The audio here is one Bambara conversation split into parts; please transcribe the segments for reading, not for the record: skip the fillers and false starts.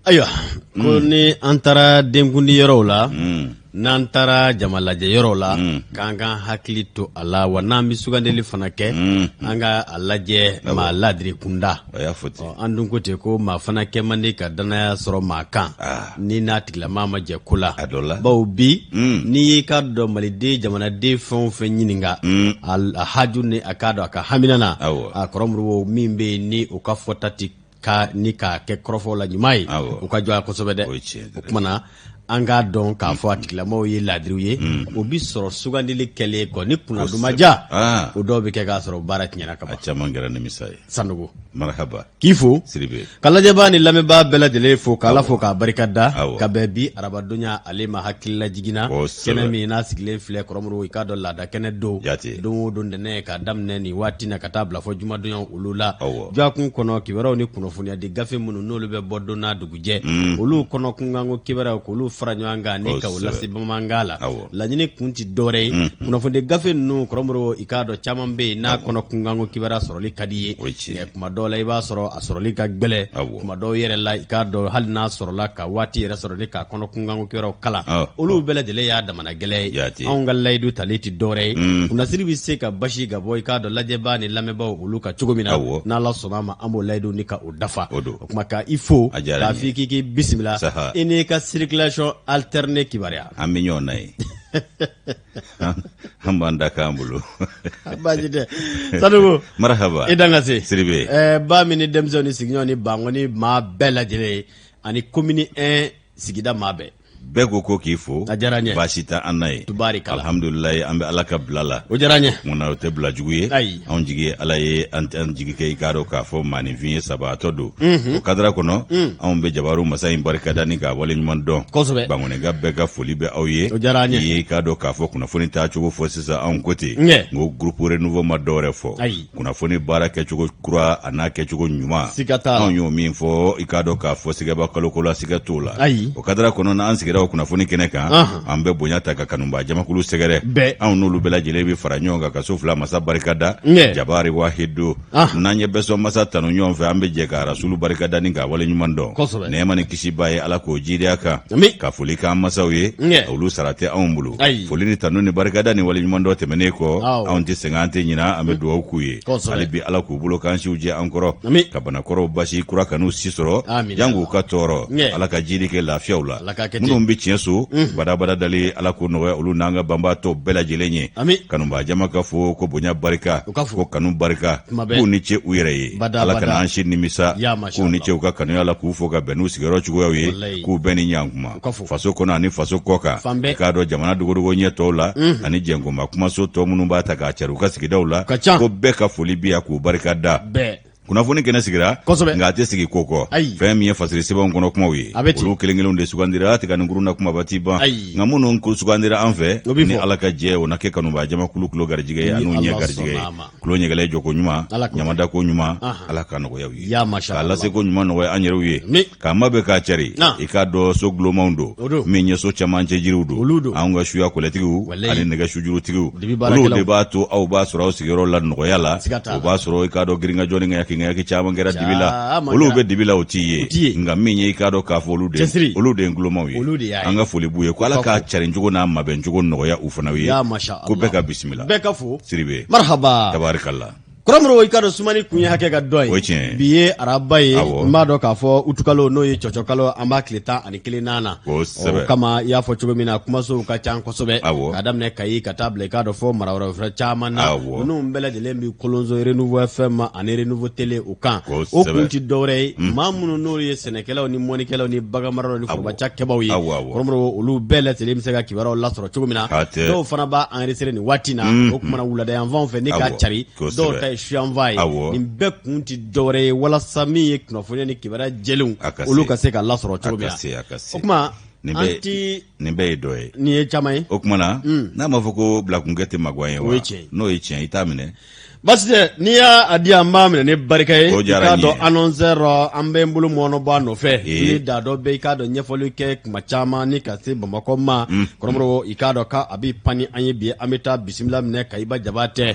Ayiwa, ko ni an taara denkundi yɔrɔw la, n'an taara jamalajɛ yɔrɔw la, k'an ka hakili to a la, wa n'an bɛ sugandili fana kɛ, an ka a lajɛ maa ladiri kunda. A y'a fɔ ten. An dun ko ten ko maa fana kɛ man di ka dannaya sɔrɔ maa kan ni n'a tigilamaa ma jɛ ko la. A dɔ la. Bawo bi, n'i y'i ka dɔn maliden jamanaden fɛn o fɛn ɲininka a haju ni a k'a dɔn a ka hamina na, a kɔrɔ Modibo, min bɛ yen ni o ka fɔta ti ka ni k'a kɛ kɔrɔfɔw la ɲuman ye, u ka jɔ kosɛbɛ dɛ. O tuma na, an k'a dɔn k'a fɔ a tigilamɔgɔw ye laadiriw ye. O bi sɔrɔ sugandili kɛlen kɔ ni kunnaduma ja, o dɔw bɛ kɛ k'a sɔrɔ baara tiɲɛna ka ban. A caman kɛra nimisa ye. Sanogo, marhaba. K'i fo. Sidibe. Ka lajɛbaa ni lamɛnbaa bɛɛ lajɛlen fo, k'Ala fo k'a barika da ka bɛn bi arabadonya ale ma hakilila jiginna kɛnɛ min n'a sigilen filɛ. Kɔrɔ Modibo, i k'a dɔn laada kɛnɛ don, don o don ntɛnɛn, k'a daminɛ nin waati na ka taa bila fɔ jumadonya olu la, dɔgɔkun kɔnɔ kibaruyaw ni kunnafoniya di gafe minnu n'olu bɛ bɔ don n'a dugujɛ, olu kɔnɔ kunkanko kibaruyaw, k'olu fara ɲɔgɔn kan ni ka u lase bamanankan la. Laɲini kun tɛ dɔwɛrɛ ye, kunnafoni gafe ninnu, kɔrɔ Modibo, i k'a dɔn caman bɛ yen n'a kɔnɔ kunkanko kibaruya sɔrɔli ka di i ye, tuma dɔw la i b'a sɔrɔ a sɔrɔli ka gɛlɛn, tuma dɔw yɛrɛ la, i k'a dɔn hali n'a sɔrɔla ka waati yɛrɛ sɔrɔ ni k'a kɔnɔ kunkanko kibaruyaw kalan, olu bɛɛ lajɛlen y'a damana gɛlɛya ye. Anw ka layidu tali tɛ dɔwɛrɛ ye, kunnasiri bɛ se ka basi ka bɔ i k'a dɔn lajɛbaa ni lamɛnbaaw olu ka cogo min na. N'Ala sɔnna a ma, an b'o layidu ni ka o dafa. O tuma ka i fo, k'a fɔ k'i k'i bisimila, i n'i ka circulation alternée kibaruya. An bɛ ɲɔgɔn na ye, an b'an da k'an bolo. Baasi tɛ, Sanogo. Marhaba. I dan ka se. Sidibe. Ba min ni denmisɛnw ni sigiɲɔgɔn ni bankɔni maa bɛɛ lajɛlen ye ani commune 1 sigida maa bɛɛ. Bɛɛ ko ko k'i fo. A diyara n ye. Baasi tɛ an na ye. Tubaarikala. Alhamdulilayi, an bɛ Ala ka bila la. O diyara n ye. Munna o tɛ bila jugu ye. Ayi. Anw jigi ye Ala ye, an tɛ an jigi kɛ i k'a dɔn k'a fɔ maaninfin ye sabaatɔ don. O kadara kɔnɔ, anw bɛ jabaru masa in barikada ni k'a waleɲuman dɔn. Kosɛbɛ. Bankɔninka bɛɛ ka foli bɛ aw ye. O diyara an ye. I ye i k'a dɔn k'a fɔ kunnafoni taacogo fɔ sisan, anw ko ten. N ko groupe Renouveau ma dɔwɛrɛ fɔ. Ayi. Kunnafoni baara kɛcogo kura a n'a kɛcogo ɲuman. Siga t'a la. Anw y'o min fɔ, i k'a dɔn k'a fɔ sigaba kaloko la, siga t'o la. Ayi. O kadara kɔnɔ, n'an sigira o kunnafoni kɛnɛ kan, an bɛ bonya ta ka kanubaa jamakulu sɛgɛrɛ. Bɛɛ. Anw n'olu bɛɛ lajɛlen bɛ fara ɲɔgɔn kan ka so fila masa barika da. Jabari wahidu. N'an ye bɛsɔn masa tanu ɲɔgɔn fɛ, an bɛ jɛ ka rasulu barika da ni k'a waleɲuman dɔn. Kosɛbɛ. Nɛɛma ni kisi b'a ye, Ala k'o jiidi a kan. Ka foli k'an masaw ye. Olu sara tɛ anw bolo. Ayi. Foli ni tanu ni barikada ni waleɲumandɔn tɛmɛnen kɔ, Awɔ. anw tɛ sɛgɛn, an tɛ ɲina, an bɛ dugawu k'u ye. Kosɛbɛ. Hali bi Ala k'u bolo k'an siw jɛ an kɔrɔ. Ami. Ka banakɔrɔw basi kura kan'u si sɔrɔ. Amina. Jango ka tɔɔrɔ. Ɲɛ. Ala ka jiidi kɛ lafiyaw la. Ala k'a kɛ ten. Minnu bɛ tiɲɛ so, badabada dali Ala k'o nɔgɔya olu n'an ka banbaatɔw bɛɛ lajɛlen ye. Ami. Kanubaa jama ka fo ko bonya barika. U ka fo. Ko kanu barika. Tuma bɛɛ. K'u ni ce u yɛrɛ ye. Bada, Ala bada. kana an si nimisa. Ya masha K'u ni Allah. ce u ka kanuya la, k'u fo ka bɛn n'u sigiyɔrɔ cogoyaw ye. Walayi. K'u bɛɛ ni ɲankuma. U ka fo. Faso kɔnɔ ani faso kɔ kan. Fan bɛɛ. I k'a dɔn jamana dogodogo ɲɛ tɔw la ani jɛnkoma kumaso tɔ minnu b'a ta k'a cari u ka sigidaw la. Ka ca. Ko bɛɛ ka foli bi yan k'u barika da. Bɛɛ. Kunnafoni kɛnɛ sigira. Kosɛbɛ. Nka a tɛ sigi ko kɔ. Ayi. Fɛn min ye fasiri sɛbɛnw kɔnɔ kumaw ye. A bɛ ten. Olu kelen kelenw de sugandira tigɛ ni kurun na kumaba ti ban. Ayi. Nka minnu ko sugandira an fɛ. O bɛ Ni fɔ. Ala ka jɛ, o na kɛ kanubaa jamakulu tulo garijɛgɛ ye Ni an'u ɲɛ Ala garijɛgɛ ye. sɔnna a ma. Tulo ɲɛgɛlɛ jɔko ɲuman, Ala k'o kɛ. ɲamadako ɲuman, Ahan. Ala ka nɔgɔya u ye. Ya masha K'a Allah. laseko ɲuman nɔgɔya an yɛrɛw ye. Ami. K'a mabɛn k'a cari. Na. I k'a dɔn so gulomanw don. O don. Min ye so camancɛ jiriw don. Olu don. Anw ka suya kɔlɛtigiw Walayi. ani nɛgɛ sujurutigiw. Dibi baarakɛlaw. Olu de b'a to aw b'a sɔrɔ aw sigiyɔrɔ la nɔgɔya la. Siga t'a la. O b'a sɔrɔ i k'a dɔn girinkajɔ ni ŋayaki ŋayaki caman kɛra dibi la. Caman Olu kɛra. bɛ dibi la, o t'i ye. O t'i ye. Nka min ye i k'a dɔn k'a fɔ olu de Cɛsiri. olu de ye gulomanw ye. Olu de y'a ye. An ka foli b'u ye ko Ala U ka k'a fo. carincogo n'a mabɛncogo nɔgɔya u fana ye. Ya masha Ko bɛɛ Allah. ka bisimila. Bɛɛ ka fo. Sidibe. Marhaba. Tabarikala. Kɔrɔ Modibo, i k'a dɔn sumani kun ye hakɛ ka dɔ ye. O ye tiɲɛ ye. Bi ye araba ye. Awɔ. N b'a dɔn k'a fɔ utukalo, n'o ye cɔcɔkalo, an b'a tile 11nan na. Kosɛbɛ. O kama, i y'a fɔ cogo min na, kumasow ka ca kosɛbɛ. Awɔ. K'a daminɛ Kayi ka taa bila i k'a dɔn fɔ mara wɛrɛ fɛnɛ caman na. Awɔ. Ninnu bɛɛ lajɛlen bɛ kolonso Renouveau FM ani Renouveau Télé o kan. Kosɛbɛ. O kun tɛ dɔwɛrɛ ye, maa minnu n'olu ye sɛnɛkɛlaw ni mɔnikɛlaw ni baganmaralaw ni forobacakɛbaw ye. Awɔ, awɔ. Kɔrɔ Modibo, olu bɛɛ lajɛlen bɛ se ka kibaruyaw lasɔrɔ cogo min na. Hatɛ. Dɔw fana b'a enregistrer nin waati in na. O tuma na wuladayanfanw fɛ ni k'a cari. Dɔw ta ye suyanfan ye. Nin bɛɛ kun tɛ dɔwɛrɛ ye walasa min ye kunnafoniya ni kibaruya jɛlenw, olu ka se ka lasɔrɔ cogo min na. O tuma an ti nin bɛɛ ye dɔ ye. Nin ye caman ye. O tuma na, n'a ma fɔ ko bilakunkɛ tɛ magwan ye wa? O ye tiɲɛ ye. N'o ye tiɲɛ, i t'a minɛ. Basi tɛ, n'i y'a di an b'a minɛ ni barika ye. I k'a dɔn annonceur an bɛ n bolo mɔnɔ bɔ a nɔfɛ ni Dadɔ bɛ i k'a dɔn ɲɛfɔli kɛ kuma caman ni ka se Bamakɔ ma. Kɔrɔmɔrɔ, i k'a dɔn k'a bɛ pan ni an ye bi, an bɛ taa bisimila minɛ Kayiba Jabatɛ.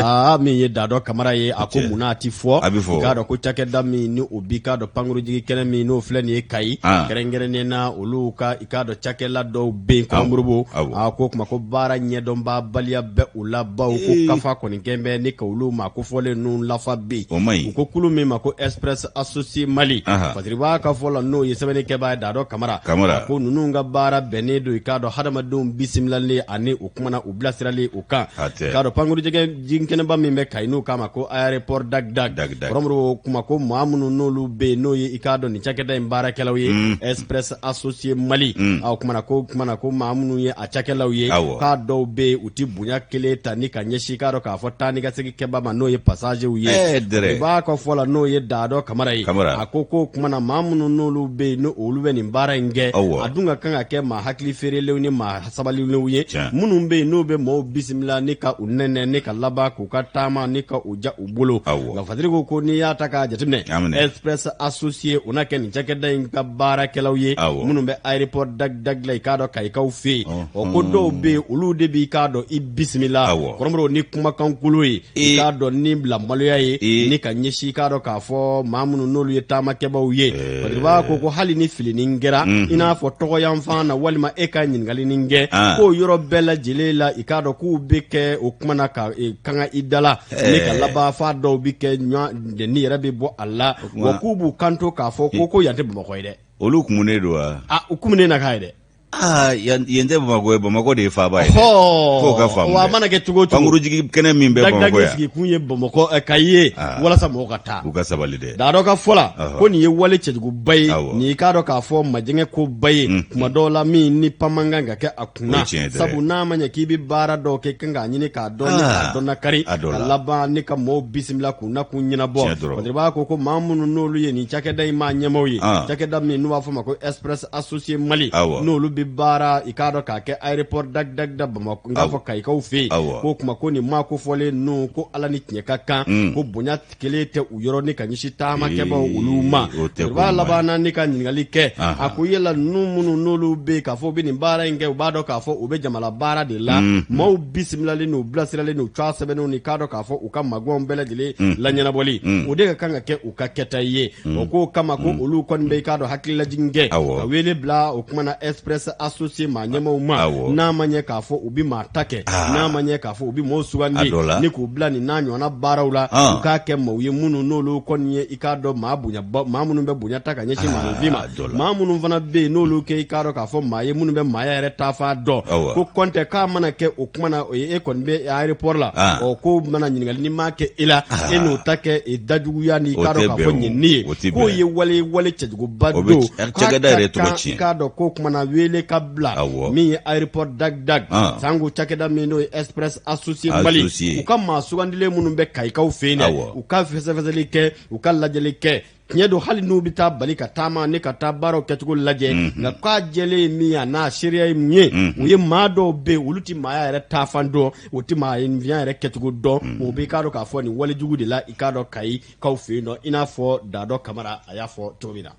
Aa, min ye Dadɔ Kamara ye, a ko munna a tɛ fɔ? A bɛ fɔ. I k'a dɔn ko cakɛda min ni o b'i k'a dɔn pankurunjigin kɛnɛ min n'o filɛ nin ye Kayi, kɛrɛnkɛrɛnnen na olu ka i k'a dɔn cakɛla dɔw bɛ yen, Kɔrɔmɔrɔbo, a ko kuma ko baara ɲɛdɔnbabaliya bɛ u la, bawo ko kafa kɔni kɛn bɛ ni ka olu maa kofɔlen ninnu lafa bi. U ko kulu min ma ko Express Associé Mali, Fasiriba ka fɔ la, n'o ye sɛbɛnni kɛbaa ye Dadɔ Kamara, a ko ninnu ka baara bɛnnen don i k'a dɔn hadamadenw bisimilali ani o kumana u bilasirali o kan. I k'a dɔn pankurunjigin kɛnɛba min bɛ Kayi, n'u k'a ma ko aéroport Dag Dag, Kɔrɔmɔrɔ, kuma ko maa minnu n'olu bɛ yen, n'o ye i k'a dɔn nin cakɛda in baarakɛlaw ye, Express Associé Mali, o kumana ko maa minnu ye a cakɛlaw ye, k'a dɔw bɛ yen, u tɛ bonya kelen ta ni ka ɲɛsin k'a dɔn k'a fɔ taa ni ka segin kɛba ma, n'o ye passagerw ye. I b'a ka fɔ la, n'o ye Dadɔ Kamara ye, a ko k'o kuma na maa minnu n'olu bɛ yen, n'olu bɛ nin baara in kɛ, a dun ka kan ka kɛ maa hakili feerelenw ni maa sabalilenw ye, minnu bɛ yen, n'u bɛ maaw bisimila ni ka u nɛnɛ ni ka laban k'u ka taama ni ka u ja u bolo. Nka Fasiri ko n'i y'a ta k'a jateminɛ, Express Associé, o na kɛ nin cakɛda in ka baarakɛlaw ye minnu bɛ aéroport Dag Dag la, i k'a dɔn Kayikaw fɛ yen. Ɔ, ko dɔw bɛ yen, olu de b'i k'a dɔn i bisimila, Kɔrɔmɔrɔ, ni kumakan kolo ye, i k'a dɔn ni lamaloya ye ni ka ɲɛsin i k'a dɔn k'a fɔ maa minnu n'olu ye taamakɛbaw ye. Fasiriba ko hali ni filinin kɛra, i n'a fɔ tɔgɔyanfan na, walima e ka ɲininkali nin kɛ, k'o yɔrɔ bɛɛ lajɛlen la, i k'a dɔn k'u bɛ kɛ o kuma na ka kanga i da la ni ka laban fa dɔw bɛ kɛ ɲɔgɔn ni yɛrɛ bɛ bɔ a la. Wa k'u b'u kanto k'a fɔ ko yan tɛ Bamakɔ ye dɛ. Olu kumunen don wa? A, u kumunen na k'a ye dɛ. Aa, yan tɛ Bamakɔ ye, Bamakɔ de ye faaba ye dɛ. F'o ka faamu. Wa a mana kɛ cogo o cogo, pankurunjigin kɛnɛ min bɛ Bamakɔ yan, sigi kun ye Bamakɔ Kayi ye walasa mɔgɔw ka taa. U ka sabali dɛ. Dadɔ ka fɔ la, ko nin ye wale cɛjuguba ye, nin i k'a dɔn k'a fɔ majɛngɛ koba ye kuma dɔw la min ni pan man kan ka kɛ a kunna, sabu n'a ma ɲɛ k'i bɛ baara dɔw kɛ, kan k'a ɲini k'a dɔn ni k'a dɔn nakari, ka laban ni ka mɔgɔw bisimila k'u nakun ɲɛnabɔ. Fasiriba ko maa minnu n'olu ye nin cakɛda in maa ɲɛmaaw ye, cakɛda min n'u b'a fɔ ma ko Express Associé Mali, n'olu bɛ baara i k'a dɔn k'a kɛ aéroport Dag Dag da Bamakɔ, n k'a fɔ Kayikaw fɛ yen, k'o kuma ko nin maa kofɔlen ninnu, ko Ala ni tiɲɛ ka kan, ko bonya kelen tɛ u yɔrɔ ni ka ɲɛsin taamakɛbaw olu ma. U b'a laban na ni ka ɲininkali kɛ, a ko yala ninnu minnu n'olu bɛ yen k'a fɔ u bɛ nin baara in kɛ, u b'a dɔn k'a fɔ u bɛ jamana baara de la, maaw bisimilalen n'u bilasiralen n'u cogoya sɛbɛnnenw ni k'a dɔn k'a fɔ u ka magɔnw bɛɛ lajɛlen laɲɛnabɔli, o de ka kan ka kɛ u ka kɛta ye. O k'o kama ko olu kɔni bɛ i k'a dɔn hakililajigin kɛ, ka wele bila o kuma na Express Associé maa ɲɛmaaw ma, n'a ma ɲɛ k'a fɔ u bɛ maa ta kɛ, n'a ma ɲɛ k'a fɔ u bɛ maaw sugandi ni k'u bila nin n'a ɲɔgɔnna baaraw la, u k'a kɛ maaw ye minnu n'olu kɔni ye i k'a dɔn maa bonyaba, maa minnu bɛ bonya ta ka ɲɛsin maaninfin ma, maa minnu fana bɛ yen n'olu kɛ i k'a dɔn k'a fɔ maa ye minnu bɛ maaya yɛrɛ taafan dɔn. Ko kɔntɛ k'a mana kɛ o kuma na, o ye e kɔni bɛ aéroport la, ɔ, ko mana ɲininkali ni maa kɛ e la, e n'o ta kɛ e dajuguya ni k'a dɔn k'a fɔ ɲɛni ye, k'o ye wale cɛjuguba don, cakɛda yɛrɛ tɔgɔ tiɲɛ. K'a dɔn k'o kuma na wele ka bila min ye aéroport Dag Dag sango cakɛda min n'o ye Express Associé Mali, u ka maa sugandilen minnu bɛ Kayikaw fɛ yen dɛ, u ka fɛsɛfɛsɛli kɛ, u ka lajɛli kɛ. Tiɲɛ don, hali n'u bɛ taa bali ka taama ni ka taa baaraw kɛcogo lajɛ, nka k'a jɛlen ye min ye, a n'a seereya ye mun ye, o ye maa dɔw bɛ yen, olu tɛ maaya yɛrɛ taafan dɔn, o tɛ maaninfinya yɛrɛ kɛcogo dɔn, o bɛ i k'a dɔn k'a fɔ nin walejugu de la i k'a dɔn Kayikaw fɛ yen nɔ, i n'a fɔ Dadɔ Kamara a y'a fɔ cogo min na.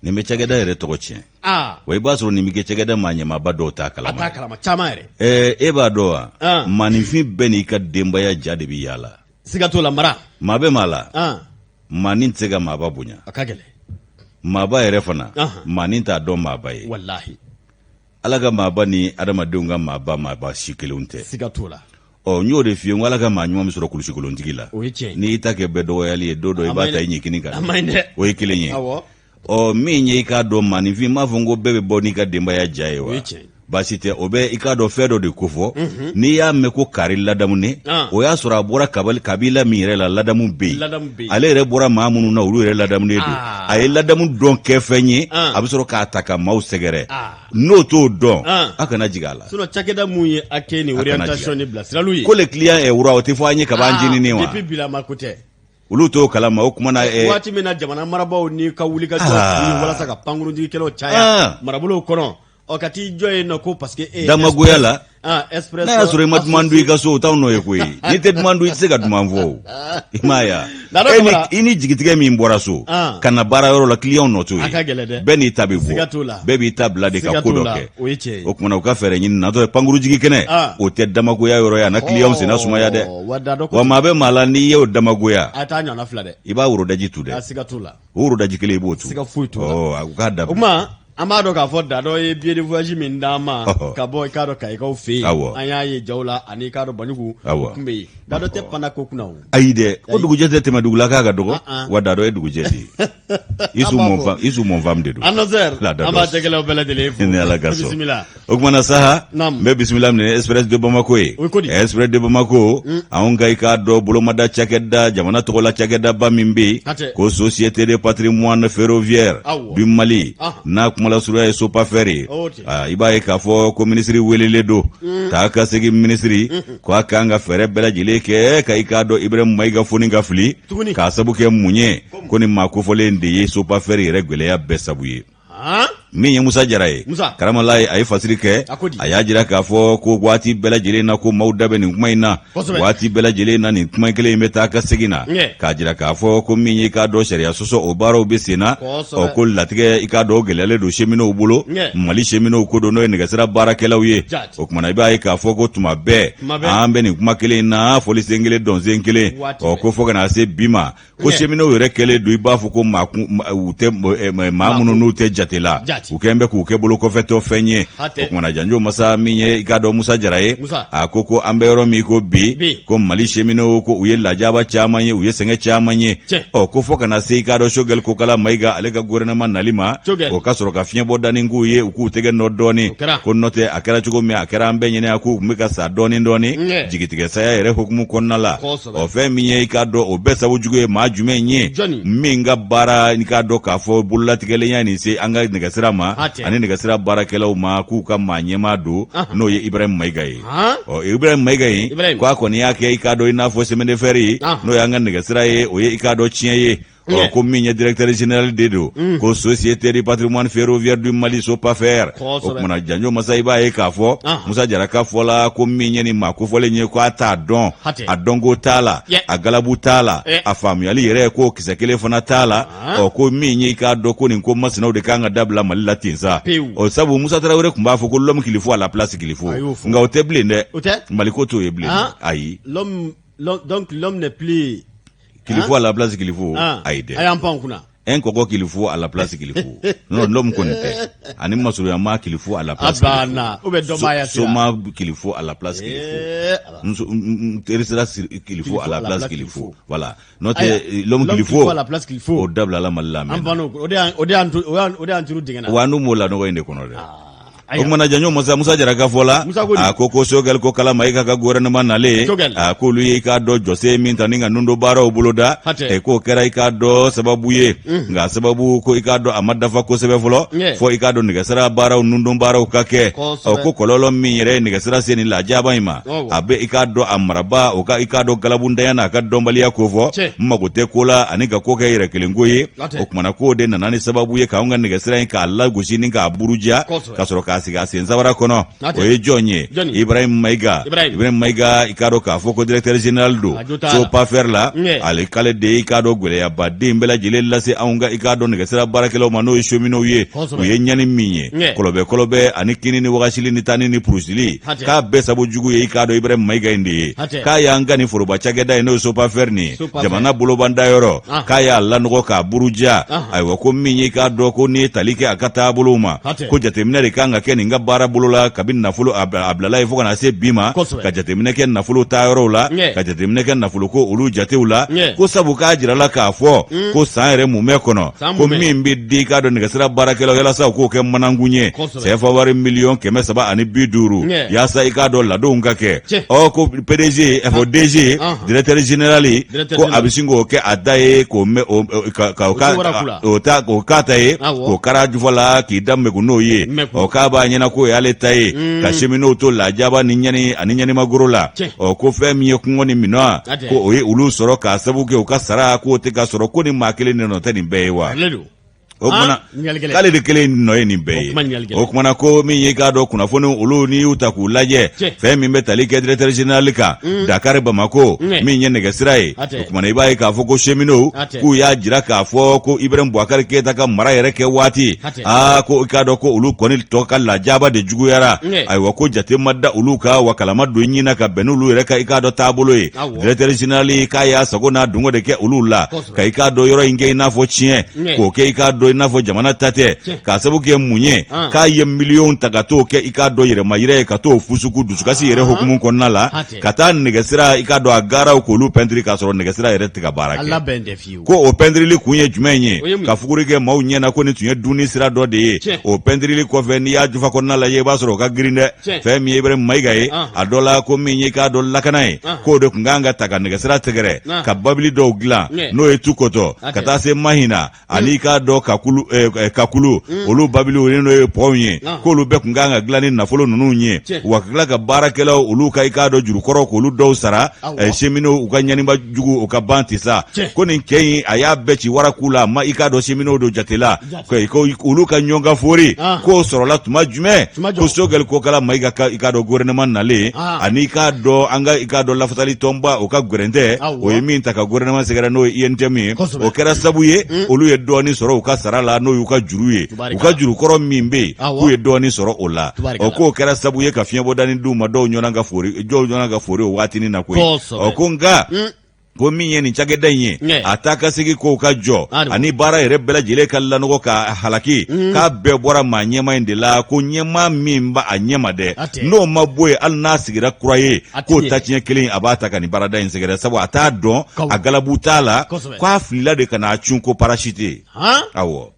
Nin bɛ cakɛda yɛrɛ tɔgɔ tiɲɛ. Wa i b'a sɔrɔ nin bɛ kɛ cakɛda maa ɲɛmaaba dɔw t'a kalama. A t'a kalama caman yɛrɛ. E b'a dɔn wa, maaninfin bɛɛ n'i ka denbaya ja de bɛ yaala. Siga t'o la, mara. Maa bɛ maa la, maanin tɛ se ka maaba bonya. A ka gɛlɛn. Maaba yɛrɛ fana, maanin t'a dɔn maaba ye. Walahi. Ala ka maaba ni adamadenw ka maaba si kelenw tɛ. Siga t'o la. Ɔ, n y'o de f'i ye, n ko Ala ka maa ɲuman bɛ sɔrɔ kulusikolontigi la. O ye tiɲɛ ye. N'i ta kɛ bɛɛ dɔgɔyali ye, don dɔ i b'a ta i ɲɛkini kan. A man ɲi dɛ. O ye kelen ye. Ɔ, min ye i k'a dɔn maaninfin, n m'a fɔ n ko bɛɛ bɛ bɔ n'i ka denbaya ja ye wa? Baasi tɛ, o bɛ i k'a dɔn fɛn dɔ de kofɔ. N'i y'a mɛn ko kari ladamunen, o y'a sɔrɔ a bɔra kabila min yɛrɛ la, ladamu bɛ yen. Ale yɛrɛ bɔra maa minnu na, olu yɛrɛ ladamunen don. A ye ladamu dɔn kɛ fɛn ye, a bɛ sɔrɔ k'a ta ka maaw sɛgɛrɛ. N'o t'o dɔn, a kana jigin a la. Sinon cakɛda mun ye accueil ni orientation ni bilasiraliw ye, ko le client est roi, o tɛ fɔ an ye kaban jinini wa? Depuis bilama ko tɛ. Olu t'o kalama o kuma na. Waati min na jamana marabaaw ni ka wuli ka jɔ walasa ka pankurunjigikɛlaw caya marabolow kɔnɔ, ɔ, ka t'i jɔ yen nɔ ko parce que e damagoya la. Ah, Express N'a y'a sɔrɔ i ma duman dun i ka so, o t'anw nɔ ye koyi. N'i tɛ duman dun, i tɛ se ka duman fɔ o. I m'a ye wa? Dado E ni Kamara. i ni jigitigɛ min bɔra so Ah. ka na baara yɔrɔ la, client nɔ t'o ye. A ka gɛlɛn dɛ. Bɛɛ n'i ta bɛ bɔ. Siga t'o la. Bɛɛ b'i ta bila de ka Siga ko t'o dɔ la. kɛ. O ye tiɲɛ ye. O kumana u ka fɛɛrɛ ɲini natɔ ye pankurujigi kɛnɛ. Ah. O tɛ damagoya yɔrɔ ye, a na client senna sumaya dɛ. Ɔ, wa Dado Wa maa bɛ maa la, n'i y'o damagoya, A t'a ɲɔgɔnna fila dɛ. i b'a worodaji tu dɛ. A siga t'o la. O worodaji kelen i b'o tu. Siga foyi t'o la. Ɔ, u k'a O dabila. kuma an b'a dɔn k'a fɔ Dadɔ ye billet de voyage min d'an ma Ɔhɔ. ka bɔ i k'a dɔn Kayikaw fɛ yen. Awɔ. An y'a ye jaw la ani i k'a dɔn Banjugu. Awɔ. O tun bɛ yen. Dadɔ tɛ panna ko kunna o. Ayi dɛ, ko dugujɛ tɛ tɛmɛ dugula k'a ka dɔgɔ. Ah, ah. Wa Dadɔ ye dugujɛ de ye. Isu An b'a mon fɔ. femme, Isu mon femme de don. Annonceur, La an b'a cɛkɛlaw bɛɛ lajɛlen fo. Ni Ala ka sɔn. Bisimila. O kumana saha, Naamu. n bɛ bisimila minɛ Express de Bamako ye. O ye ko di? Express de Bamako, anw ka i k'a dɔn bolomada cakɛda, jamana tɔgɔla cakɛdaba min bɛ yen, Hatɛ. ko Société de patrimoine ferroviaire Awɔ. du Mali, Ah. n'a kumalasurunya ye SOPAFER ye. O ten. Ah, i b'a ye k'a fɔ ko minisiri welelen don, taa ka segin minisiri, ko a kan ka fɛɛrɛ bɛɛ lajɛlen kɛ ka i k'a dɔn Ibrahim Mayiga foni ka fili, Tuguni. k'a sabu kɛ mun ye, ko ni maa kofɔlen de ye SOPAFER yɛrɛ gɛlɛya bɛɛ sabu ye. Han? Min ye Musa Jara ye, Musa. Karamala ye, a ye fasiri kɛ. A ko di? A y'a jira k'a fɔ ko waati bɛɛ lajɛlen na ko maaw da bɛ nin kuma in na. Kosɛbɛ. Waati bɛɛ lajɛlen na nin kuma kelen in bɛ taa ka segin na. Ɲɛ. K'a jira k'a fɔ ko min ye i k'a dɔn sariya sɔsɔ, o baaraw bɛ sen na. Kosɛbɛ. Ɔ, ko latigɛ i k'a dɔn gɛlɛyalen don cheminots bolo. Ɲɛ. Mali cheminots ko don, n'o ye nɛgɛsira baarakɛlaw ye. Jaati. O kumana i b'a ye k'a fɔ ko tuma bɛɛ Tuma bɛɛ. an bɛ nin kuma kelen in na, fɔli sen kelen, dɔn sen kelen. Waati Ɔ, bɛɛ. ko fo ka na se bi ma ko Ɲɛ. cheminots yɛrɛ kɛlen don i b'a fɔ ko maa kun u tɛ maa minnu n'u tɛ jate la, Jate. u kɛlen bɛ k'u kɛ bolokɔfɛtɔ fɛn ye. Hatɛ. O kumana janjo masa min ye i k'a dɔn Musa Jara ye, Musa. a ko ko an bɛ yɔrɔ min ko bi, Bi. ko Mali cheminots ko u ye lajaba caman ye, u ye sɛgɛn caman ye. Tiɲɛ. Ɔ, ko fo ka na se i k'a dɔn Choguel Kokala Mayiga ale ka gouvernement nali ma, Choguel. o ka sɔrɔ ka fiɲɛbɔ dani k'u ye, u k'u tɛgɛ nɔ dɔɔni. O kɛra. Ko nɔ tɛ a kɛra cogo min, a kɛra an bɛɛ ɲɛna k'u tun bɛ ka sa dɔɔni dɔɔni Ɲɛ. jigitigɛ saya yɛrɛ hukumu kɔnɔna la. Kosɛbɛ. Ɔ, fɛn min ye i k'a dɔn o bɛɛ sabu jugu ye maa jumɛn ye? Jɔnni? Min ka baara i k'a dɔn k'a fɔ bololatigɛlenya nin se an ka nɛgɛsira ma Hatɛ. ani nɛgɛsira baarakɛlaw ma, k'u ka maa ɲɛmaa don, Ahan. n'o ye Ibrahim Mayiga ye. Han? Ɔ, Ibrahim Mayiga ye, Ibrahim. ko a kɔni y'a kɛ i k'a dɔn i n'a fɔ chemin de fer ye, Ahan. n'o y'an ka nɛgɛsira ye, o ye i k'a dɔn tiɲɛ ye. Ɔ, Ɲɛ. ko min ye directeur général de don, ko Société du patrimoine ferroviaire du Mali, SOPAFER. Kosɛbɛ. O kumana janjo masa, i b'a ye k'a fɔ Ahan. Musa Jara ka fɔ la ko min ye nin maa kofɔlen ye, ko a t'a dɔn, Hatɛ. a dɔnko t'a la, Yɛ. a galabu t'a la, Eh. a faamuyali yɛrɛ ko kisɛ kelen fana t'a la. Ah. Ɔ, ko min ye i k'a dɔn ko nin ko masinaw de kan ka dabila Mali la ten sa. Pewu. Ɔ, sabu Musa Tarawele tun b'a fɔ ko l'homme qu'il faut à la place qu'il faut. A y'o fɔ. Nka o tɛ bilen dɛ. O tɛ? Mali ko t'o ye bilen. Ah. Ayi. L'homme, donc l'homme n'est plus Qu'il faut à la place qu'il faut. Ah. Ayi dɛ. A y'an pan kunna. Un kɔkɔ qu'il faut à la place qu'il faut. Non, l'homme kɔni tɛ. Ani masurunya qu'il faut à la place qu'il faut. Abana. Ou bien dɔnbaaya sira. Soma qu'il faut à la place qu'il faut. Eh, ala. Nso- n- n- terisira qu'il faut à la place qu'il faut. Voilà. N'o tɛ Ayiwa, l'homme qu'il faut. à la place qu'il faut. O dabilala Mali la An mɛnna. ban'o o o de y'an o de y'an turu dingɛ na. Wa n'u m'o lanɔgɔ in de kɔnɔ dɛ. O Ayiwa. kumana janjo masa Musa Jara ka fɔ la, Musa ko di? a ko ko Choguel Kokala Mayiga ka gouvernement nalen, Choguel. a k'olu ye i k'a dɔn jɔsen min ta ni ka nundo baaraw boloda. Hatɛ. Ɛ, k'o kɛra i k'a dɔn sababu ye, nka sababu ko i k'a dɔn a ma dafa kosɛbɛ fɔlɔ, Ɲɛ. fo i k'a dɔn nɛgɛsira baaraw nundo baaraw ka kɛ. Kosɛbɛ. Ɔ, ko kɔlɔlɔ min yɛrɛ ye nɛgɛsira se nin lajaba in ma, Awɔ. a bɛ i k'a dɔn a maraba o ka i k'a dɔn galabundanya n'a ka dɔnbaliya ko fɔ, Tiɲɛ. n mago tɛ ko la ani ka ko kɛ yɛrɛ kelenko ye. Hatɛ. O kumana k'o de nana ni sababu ye k'anw ka nɛgɛsira in k'a lagosi ni k'a buruja, Kosɛbɛ. ka sɔrɔ k'a sigi a sen sabara kɔnɔ. Hatɛ. O ye jɔn ye? Jɔn ye? Ibrahim Mayiga. Ibrahim. Ibrahim Mayiga, i k'a dɔn k'a fɔ ko directeur général don A jo t'a la. SOPAFER la. Ɲɛ. Ale k'ale de ye i k'a dɔn gɛlɛyabaden bɛɛ lajɛlen lase anw ka i k'a dɔn nɛgɛsira baarakɛlaw ma, n'o ye cheminots ye. Kosɛbɛ. U ye ɲani min ye, Ɲɛ. kɔlɔbɛ kɔlɔbɛ ani kini ni wagasili ni tanni ni purusili, Hatɛ. k'a bɛɛ sabu jugu ye i k'a dɔn Ibrahim Mayiga in de ye. Hatɛ. K'a y'an ka nin foroba cakɛda ye, n'o ye SOPAFER nin ye, SOPAFER. jamana bolobanda yɔrɔ, Ah. k'a y'a lanɔgɔ k'a buruja. Ah. Ayiwa, ko min ye i k'a dɔn ko n'i ye tali kɛ a ka taabolow ma, Hatɛ. ko jateminɛ de kan ka kɛ nin ka baara bolo la kabini nafolo a bilala ye fo ka na se bi ma, Kosɛbɛ. ka jateminɛ kɛ nafolo taayɔrɔw la, Ɲɛ. ka jateminɛ kɛ nafolo ko olu jatew la. Ɲɛ. Ko sabu k'a jirala k'a fɔ ko san yɛrɛ mumɛ kɔnɔ, San ko mumɛ. min bɛ di i k'a dɔn nɛgɛsira baarakɛlaw yalasa u k'o kɛ manankun ye, Kosɛbɛ. CFA wari miliyɔn 350, Ɲɛ. yaasa i k'a dɔn ladonw ka kɛ. Tiɲɛ. Ɔ, ko PDG, fɔ DG, directeur général, Directeur ko a général. bɛ sin k'o kɛ a da ye, k'o mɛn o ka ka o O ka ti wara ku la. o ta k'o k'a ta ye, Awɔ. k'o kara jufa la k'i da mɛku n'o ye. Mɛku. Ɔ, k'a b'a ɲɛna k'o y'ale ta ye, ka cheminots to lajaba ni ɲani ani ɲanimagoro la. Tiɲɛ. Ɔ, ko fɛn min ye kɔngɔ ni minɔgɔ, Hatɛ. ko o ye olu sɔrɔ k'a sababu kɛ u ka sara k'o tɛ ka sɔrɔ, ko ni maa kelen de nɔ tɛ nin bɛɛ ye wa? Ale don. O kumana k'ale de kelen nɔ ye nin bɛɛ ye. O kumana ko min ye k'a dɔn kunnafoni olu n'i y'u ta k'u lajɛ, fɛn min bɛ tali kɛ directeur général kan Dakar Bamako, min ye nɛgɛsira ye, o kumana i b'a ye k'a fɔ ko cheminots k'u y'a jira k'a fɔ ko Ibrahim Boubacar Keita ka mara yɛrɛ kɛ waati, aa, ko i k'a dɔn ko olu kɔni tɔ ka lajaba de juguyara. Ayiwa, ko jate ma da olu kan wa kalama don ɲin na ka bɛn n'olu yɛrɛ ka i k'a dɔn taabolo ye. Directeur général k'a y'a sago n'a dungɔ de kɛ olu la, ka i k'a dɔn yɔrɔ in kɛ i n'a fɔ tiɲɛ, k'o kɛ i k'a dɔn i n'a fɔ jamana ta tɛ, k'a sabu kɛ mun ye? K'a ye miliyɔn ta ka t'o kɛ i k'a dɔn yɛrɛmayira ye, ka t'o fusuku dusukasi yɛrɛ hukumu kɔnɔna la, ka taa nɛgɛsira i k'a dɔn a garaw k'olu pɛntiri k'a sɔrɔ nɛgɛsira yɛrɛ tɛ ka baara kɛ. Ko o pɛntirili kun ye jumɛn ye? Ka fuguri kɛ maaw ɲɛ na ko nin tun ye dunni sira dɔ de ye. O pɛntirili kɔfɛ, n'i y'a jufa kɔnɔna lajɛ, i b'a sɔrɔ o ka girin dɛ. Fɛn min ye Ibrahim Mayiga ye, a dɔ la ko min ye k'a dɔn lakana ye, k'o de tun kan ka ta ka nɛgɛsira sɛgɛrɛ, ka babili dɔw dilan, n'o ye Tukɔtɔ ka taa se Mahina ani k'a dɔn Kakulu, Kakulu olu babiliw n'o ye pɔnw ye, k'olu bɛɛ tun kan ka dilan ni nafolo ninnu ye, wa ka tila ka baarakɛlaw olu ka i k'a dɔn jurukɔrɔ k'olu dɔw sara, cheminots u ka ɲaniba jugu o ka ban ten sa. Ko nin cɛ in a y'a bɛɛ ci waraku la, a ma i k'a dɔn cheminots don jate la. Ko olu ka ɲɔgɔn fori k'o sɔrɔla tuma jumɛn? Ko Sogɛli Kokala Mayiga ka i k'a dɔn gouvernement nalen ani i k'a dɔn an ka i k'a dɔn lafasali tɔnba o ka gɛrɛntɛ o ye min ta ka gouvernement sɛgɛrɛ, n'o ye UNTM ye, o kɛra sabu ye olu ye dɔɔnin sɔrɔ u ka sara la, n'o y'u ka juru ye, u ka jurukɔrɔ min bɛ yen, k'u ye dɔɔnin sɔrɔ o la. O k'o kɛra sabu ye ka fiɲɛbɔdani d'u ma, dɔw ɲɔgɔn ka fori, dɔw ɲɔgɔn ka fori o waatinin na koyi. Ɔ ko nka ko min ye nin cakɛda in ye, a taa ka segin k'o ka jɔ ani baara yɛrɛ bɛɛ lajɛlen ka lanɔgɔ ka halaki, k'a bɛɛ bɔra maa ɲɛmaa in de la. Ko ɲɛmaa min b'a a ɲɛma dɛ, n'o ma bɔ yen, hali n'a sigira kura ye, k'o tatiɲɛ kelen a b'a ta ka nin baarada in sɛgɛrɛ, sabu a t'a dɔn, a galabu t'a la, k'a filila de ka n'a cun ko parachute. Awɔ.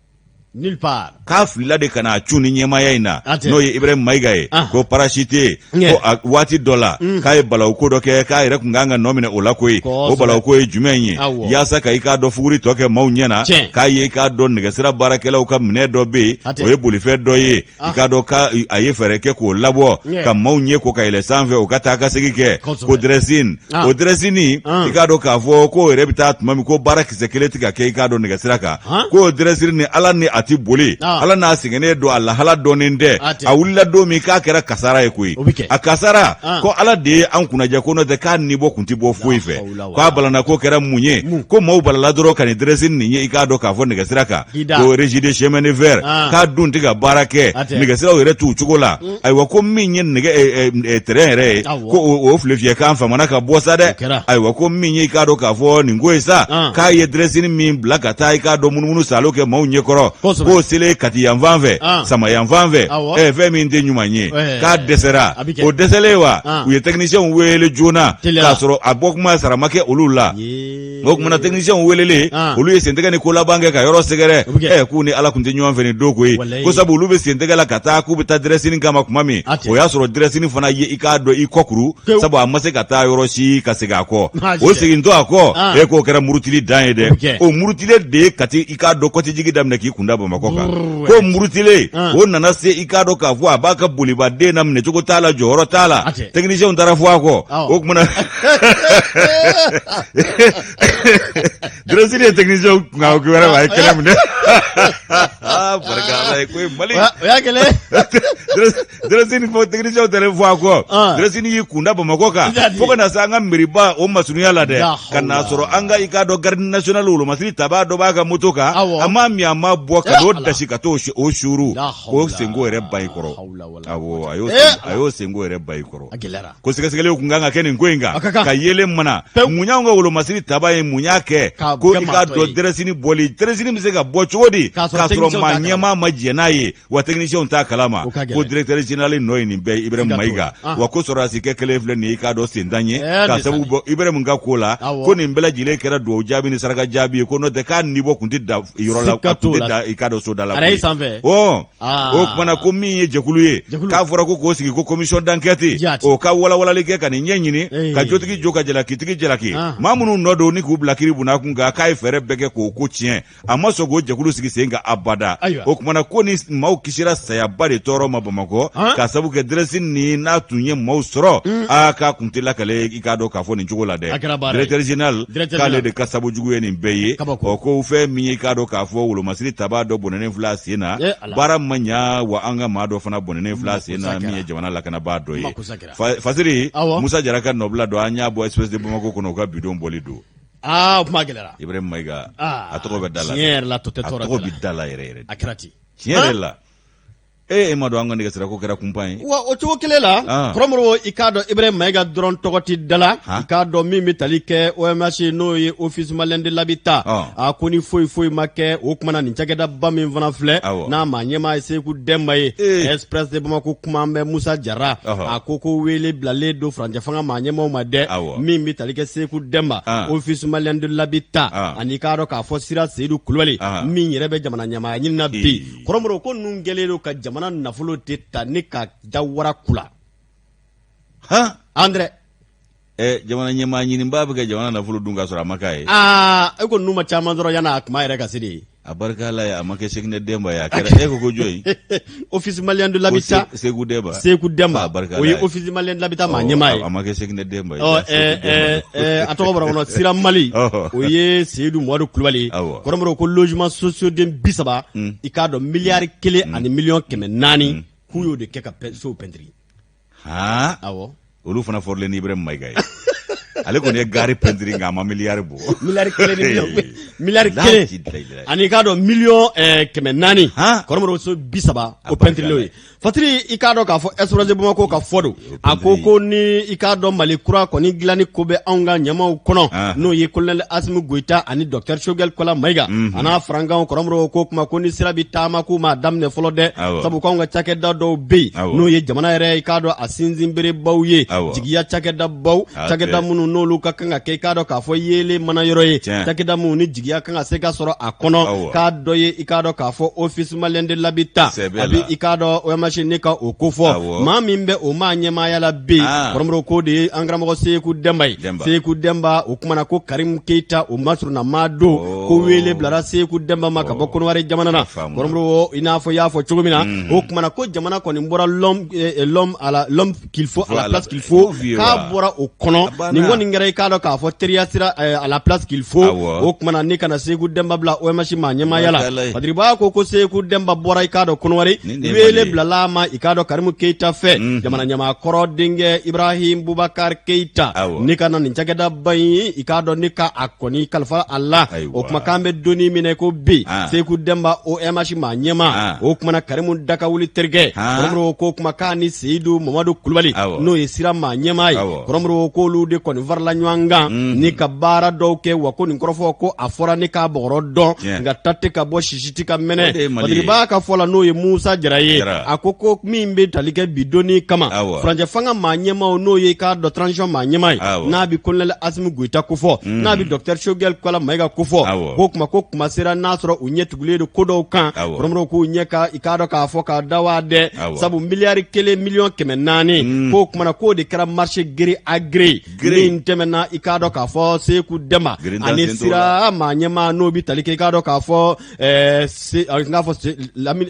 Nulle part. K'a filila de ka n'a cun ni ɲɛmaaya in na, n'o ye Ibrahim Mayiga ye, ko parachute, ko waati dɔ la k'a ye balawu ko dɔ kɛ, k'a yɛrɛ tun kan ka nɔ minɛ o la koyi. O balawu ko ye jumɛn ye? Yaasa ka i k'a dɔn fuguri tɔ kɛ maaw ɲɛ na, k'a ye i k'a dɔn nɛgɛsira baarakɛlaw ka minɛ dɔ bɛ yen, o ye bolifɛn dɔ ye, i k'a dɔn ka a ye fɛɛrɛ kɛ k'o labɔ ka maaw ɲɛ ko ka yɛlɛ sanfɛ, o ka taa ka segin kɛ, ko dressing. O dressing i k'a dɔn k'a fɔ k'o yɛrɛ bɛ taa tuma min ko baara kisɛ kelen tɛ ka kɛ i k'a dɔn nɛgɛsira kan, k'o dressing ni ala ni a tɛ boli, ala n'a sɛgɛnnen don, a lahala dɔnnen tɛ. A wulila don min k'a kɛra kasara ye koyi, a kasara ko ala de ye an kunnajɛ, ko n'o tɛ k'a nibɔ kun tɛ bɔ foyi fɛ. K'a balana ko kɛra mun ye? Ko maaw balala dɔrɔn ka nin dressing nin ye i k'a dɔn k'a fɔ nɛgɛsira kan, ko régie de chemin de fer k'a dun tɛ ka baara kɛ, nɛgɛsiraw yɛrɛ t'u cogo la. Ayiwa, ko min ye nɛgɛ tɛrɛn yɛrɛ ye, ko o file fiyɛ k'an famana ka bɔ sa dɛ. Ayiwa, ko min ye i k'a dɔn k'a fɔ nin ko ye sa, k'a ye dressing min bila ka taa i k'a dɔn munumunu salo kɛ maaw ɲɛkɔrɔ, k'o selen Kati yanfan fɛ, Sama yanfan fɛ, fɛn min tɛ ɲuman ye, k'a dɛsɛra. O dɛsɛlen wa, u ye technicienw wele joona k'a sɔrɔ a bɔ kuma sara ma kɛ olu la. O kumana technicienw welelen, olu ye sentigɛ ni ko laban kɛ ka yɔrɔ sɛgɛrɛ. K'u ni ala tun tɛ ɲɔgɔn fɛ nin don koyi, ko sabu olu bɛ sentigɛ la ka taa k'u bɛ taa dressing kama tuma min, o y'a sɔrɔ dressing fana ye i k'a dɔn i kɔkuru, sabu a ma se ka taa yɔrɔ si ka segin a kɔ. O segintɔ a kɔ, e k'o kɛra murutili dan ye dɛ. O murutilen de ye Kati i k'a dɔn kɔtijigi daminɛ k'i kunda Bamakɔ kan. Ko murutilen o nana se i k'a dɔn k'a fɔ a b'a ka bolibaden na, minɛcogo t'a la, jɔyɔrɔ t'a la, technicienw taara fɔ a kɔ. O kumana dressing ye technicienw kunkan wɛrɛ a ye kɛlɛ minɛ. Barika Ala ye koyi Mali. O y'a kɛlɛ. Dressing fɔ technicienw taara fɔ a kɔ, dressing y'i kunda Bamakɔ kan fo ka na se an ka meriba o masurunya la dɛ, ka n'a sɔrɔ an ka i k'a dɔn garde nationale wolomasiri tabaa dɔ b'a ka moto kan, a ma min a ma bɔ ka n'o dasi ka t'o suuru k'o senko yɛrɛ ba i kɔrɔ. Awɔ, a y'o senko yɛrɛ ba i kɔrɔ. Ko sɛgɛsɛgɛliw tun kan ka kɛ nin ko in kan ka yeelen mana mun y'anw ka wolomasiri taba ye, mun y'a kɛ ko i k'a dɔn dressing bɔli, dressing bɛ se ka bɔ cogo di k'a sɔrɔ maa ɲɛmaa ma jɛn n'a ye, wa technicienw t'a kalama? Ko directeur général nɔ ye nin bɛɛ ye, Ibrahim Mayiga. Wa ko sɔrɔdasikɛ kelen filɛ nin ye i k'a dɔn sentan ye ka sababu bɔ Ibrahim ka ko la, ko nin bɛɛ lajɛlen kɛra dugawu jaabi ni saraka jaabi ye, ko n'o tɛ k'a nibɔ tun tɛ da yɔrɔ la, a tun tɛ da i k'a dɔn soda la. O kumana ko min ye jɛkulu ye, k'a fɔra ko k'o sigi ko commission d'enquête, o ka walawalali kɛ ka nin ɲɛɲini, ka jotigi jo ka jalakitigi jalaki, maa minnu nɔ don ni k'u bila kiri bunna kun kan, k'a ye fɛɛrɛ bɛɛ kɛ k'o ko tiɲɛ, a ma sɔn k'o jɛkulu sigi sen kan abada. O kumana ko ni maaw kisira sayaba de tɔɔrɔ ma Bamakɔ, ka sabu kɛ DRES ni n'a tun ye maaw sɔrɔ, aa, k'a kun tɛ lakale i k'a dɔn k'a fɔ nin cogo la dɛ. Directeur général k'ale de ka sabu jugu ye nin bɛɛ ye. Ɔ, ko fɛn min ye i k'a dɔn k'a fɔ wolomasiri tabaa dɔ bɔnɛnen filɛ a sen na, baara ma ɲa wa, an ka maa dɔ fana bɔnɛnen filɛ a sen na, min ye jamana lakanabaa dɔ ye. Fasiri, Musa Jara ka nɔbila don, an y'a bɔ Express de Bamako kɔnɔ, u ka bidon bɔli don. Aa, o kuma gɛlɛyara. Ibrahim Mayiga, a tɔgɔ bɛ da la. Tiɲɛ yɛrɛ la, tɔ tɛ tɔɔrɔ. A tɔgɔ bɛ da la yɛrɛ yɛrɛ. A kɛra ten. Tiɲɛ yɛrɛ la, e ma dɔn an ka nɛgɛsirako kɛra kunpan ye. Wa o cogo kelen la, kɔrɔmɔrɔ, i k'a dɔn Ibrahim Mayiga dɔrɔn tɔgɔ tɛ da la. I k'a dɔn min bɛ tali kɛ OMH, n'o ye Office malien de l'habitat, a ko ni foyi foyi ma kɛ, o kumana nin cakɛdaba min fana filɛ, n'a maa ɲɛmaa ye Seku Dɛnba ye. Express de Bamako kuma bɛ Musa Jara, a ko ko wele bilalen don furancɛ fanga maa ɲɛmaaw ma dɛ, min bɛ tali kɛ Seku Dɛnba, Office malien de l'habitat, ani k'a dɔn k'a fɔ Sira Seyidu Kulubali min yɛrɛ bɛ jamana ɲɛmaaya ɲini na bi. Kɔrɔmɔrɔ, ko ninnu kɛlen don ka jamana nafolo de ta ni ka da wara kula. André. Jamana ɲɛmaa ɲininbaa bɛ ka jamana nafolo dun k'a sɔrɔ a ma k'a ye. Aa, e ko ninnu ma caman sɔrɔ yanni a kuma yɛrɛ ka se de ye. A barika Ala ye, a ma kɛ Sekinɛ Dɛnba ye, a kɛra e ko ko jɔn ye? Office malien de l'habitat. Seku Dɛnba. Seku Dɛnba. A barika O ye Office malien de l'habitat maa ɲɛmaa ye. A ma kɛ Sekinɛ Dɛnba ye. Ɔ, ɛ a tɔgɔ bɔra kɔnɔ, Sira Mali. O ye Seyidu Mamadu Kulubali ye. Kɔrɔmɔrɔ, ko logement sociaux den 30, i k'a dɔn miliyari 1 ani miliyɔn 400, k'u y'o de kɛ ka sow pɛntiri. Han? Awɔ. Olu fana fɔrilen ni Ibrahim Mayiga ye. Ale kɔni ye gari pɛntiri nka a ma miliyari bɔ. Miliyari 1 ni miliyɔn miliyari 1 ani i k'a dɔn miliyɔn 400. Kɔrɔmɔrɔ, so 30 o pɛntirilenw ye. Fatiri, i k'a dɔn k'a fɔ Express de Bamako ka fɔ don, a ko ko ni i k'a dɔn Mali kura kɔni dilanni ko bɛ anw ka ɲɛmaaw kɔnɔ, n'o ye colonel Asimi Goyita ani docteur Choguel Kola Mayiga a n'a farankanw. Kɔrɔmɔrɔ, ko kuma ko ni sira bɛ taama, k'u m'a daminɛ fɔlɔ dɛ, sabu k'anw ka cakɛda dɔw bɛ yen, n'o ye jamana yɛrɛ i k'a dɔn a sinsinberebaw ye, jigiya cakɛdabaw, cakɛda minnu n'olu ka kan ka kɛ i k'a dɔn k'a fɔ yeelen mana yɔrɔ ye, cakɛda minnu ni jigiya kan ka se ka sɔrɔ a kɔnɔ, k'a dɔ ye i k'a dɔn k'a fɔ Office malien de l'habitat, a bɛ i k'a dɔn OMH ne ka o kofɔ, maa min bɛ o maa ɲɛmaaya la bi, kɔrɔmɔrɔ, k'o de ye an karamɔgɔ Seku Dɛnba ye. Seku Dɛnba, o kumana ko Karimu Keyita, o masurunna maa don, ko wele bilara Seku Dɛnba ma ka bɔ Kɔnɔwari jamana na. Kɔrɔmɔrɔ, i n'a fɔ i y'a fɔ cogo min na, o kumana ko jamana kɔni bɔra l'homme à la l'homme qu'il faut à la place qu'il faut, k'a bɔra o kɔnɔ. Nin kɔni kɛra i k'a dɔn k'a fɔ teriya sira à la place qu'il faut. O kumana ni kana Seku Dɛnba bila OMH maa ɲɛmaaya la, Padiriba ko ko Seku Dɛnba bɔra i k'a dɔn Kɔnɔwari, wele bilala a ma i k'a dɔn Karimu Keyita fɛ, jamana ɲɛmaa kɔrɔ denkɛ Ibrahim Bubakar Keyita, ni ka na nin cakɛdaba in i k'a dɔn ni ka a kɔni kalifa a la. O kuma k'an bɛ donni min na ko bi, Seku Dɛnba OMH maa ɲɛmaa, o kumana Karimu Dakawuli terikɛ. Kɔrɔmɔrɔ, ko kuma k'a ni Seyidu Mamadu Kulubali, n'o ye sira maa ɲɛmaa ye, kɔrɔmɔrɔ, k'olu de kɔni farala ɲɔgɔn kan ni ka baara dɔw kɛ. Wa ko nin kɔrɔfɔ ko a fɔra ni k'a bɔgɔrɔ dɔn, nka ta tɛ ka bɔ sisi tɛ ka mɛnɛ. Padiriba ka fɔ la, n'o ye Musa Jara ye, a ko ko min bɛ tali kɛ bi donni kama, furancɛ fanga maa ɲɛmaaw, n'o ye k'a dɔn transition maa ɲɛmaa ye, n'a bɛ colonel Asimi Goyita kofɔ, n'a bɛ docteur Choguel Kola Mayiga kofɔ, ko kuma ko kuma sera n'a sɔrɔ u ɲɛ tugulen don ko dɔw kan. Kɔrɔmɔrɔ, k'u ɲɛ ka i k'a dɔn k'a fɔ k'a da wa dɛ, sabu miliyari 1 miliyɔn 400, k'o kumana k'o de kɛra marché gré à gré min tɛmɛna i k'a dɔn k'a fɔ Seku Dɛnba ani sira maa ɲɛmaa, n'o bɛ tali kɛ i k'a dɔn k'a fɔ n'a fɔ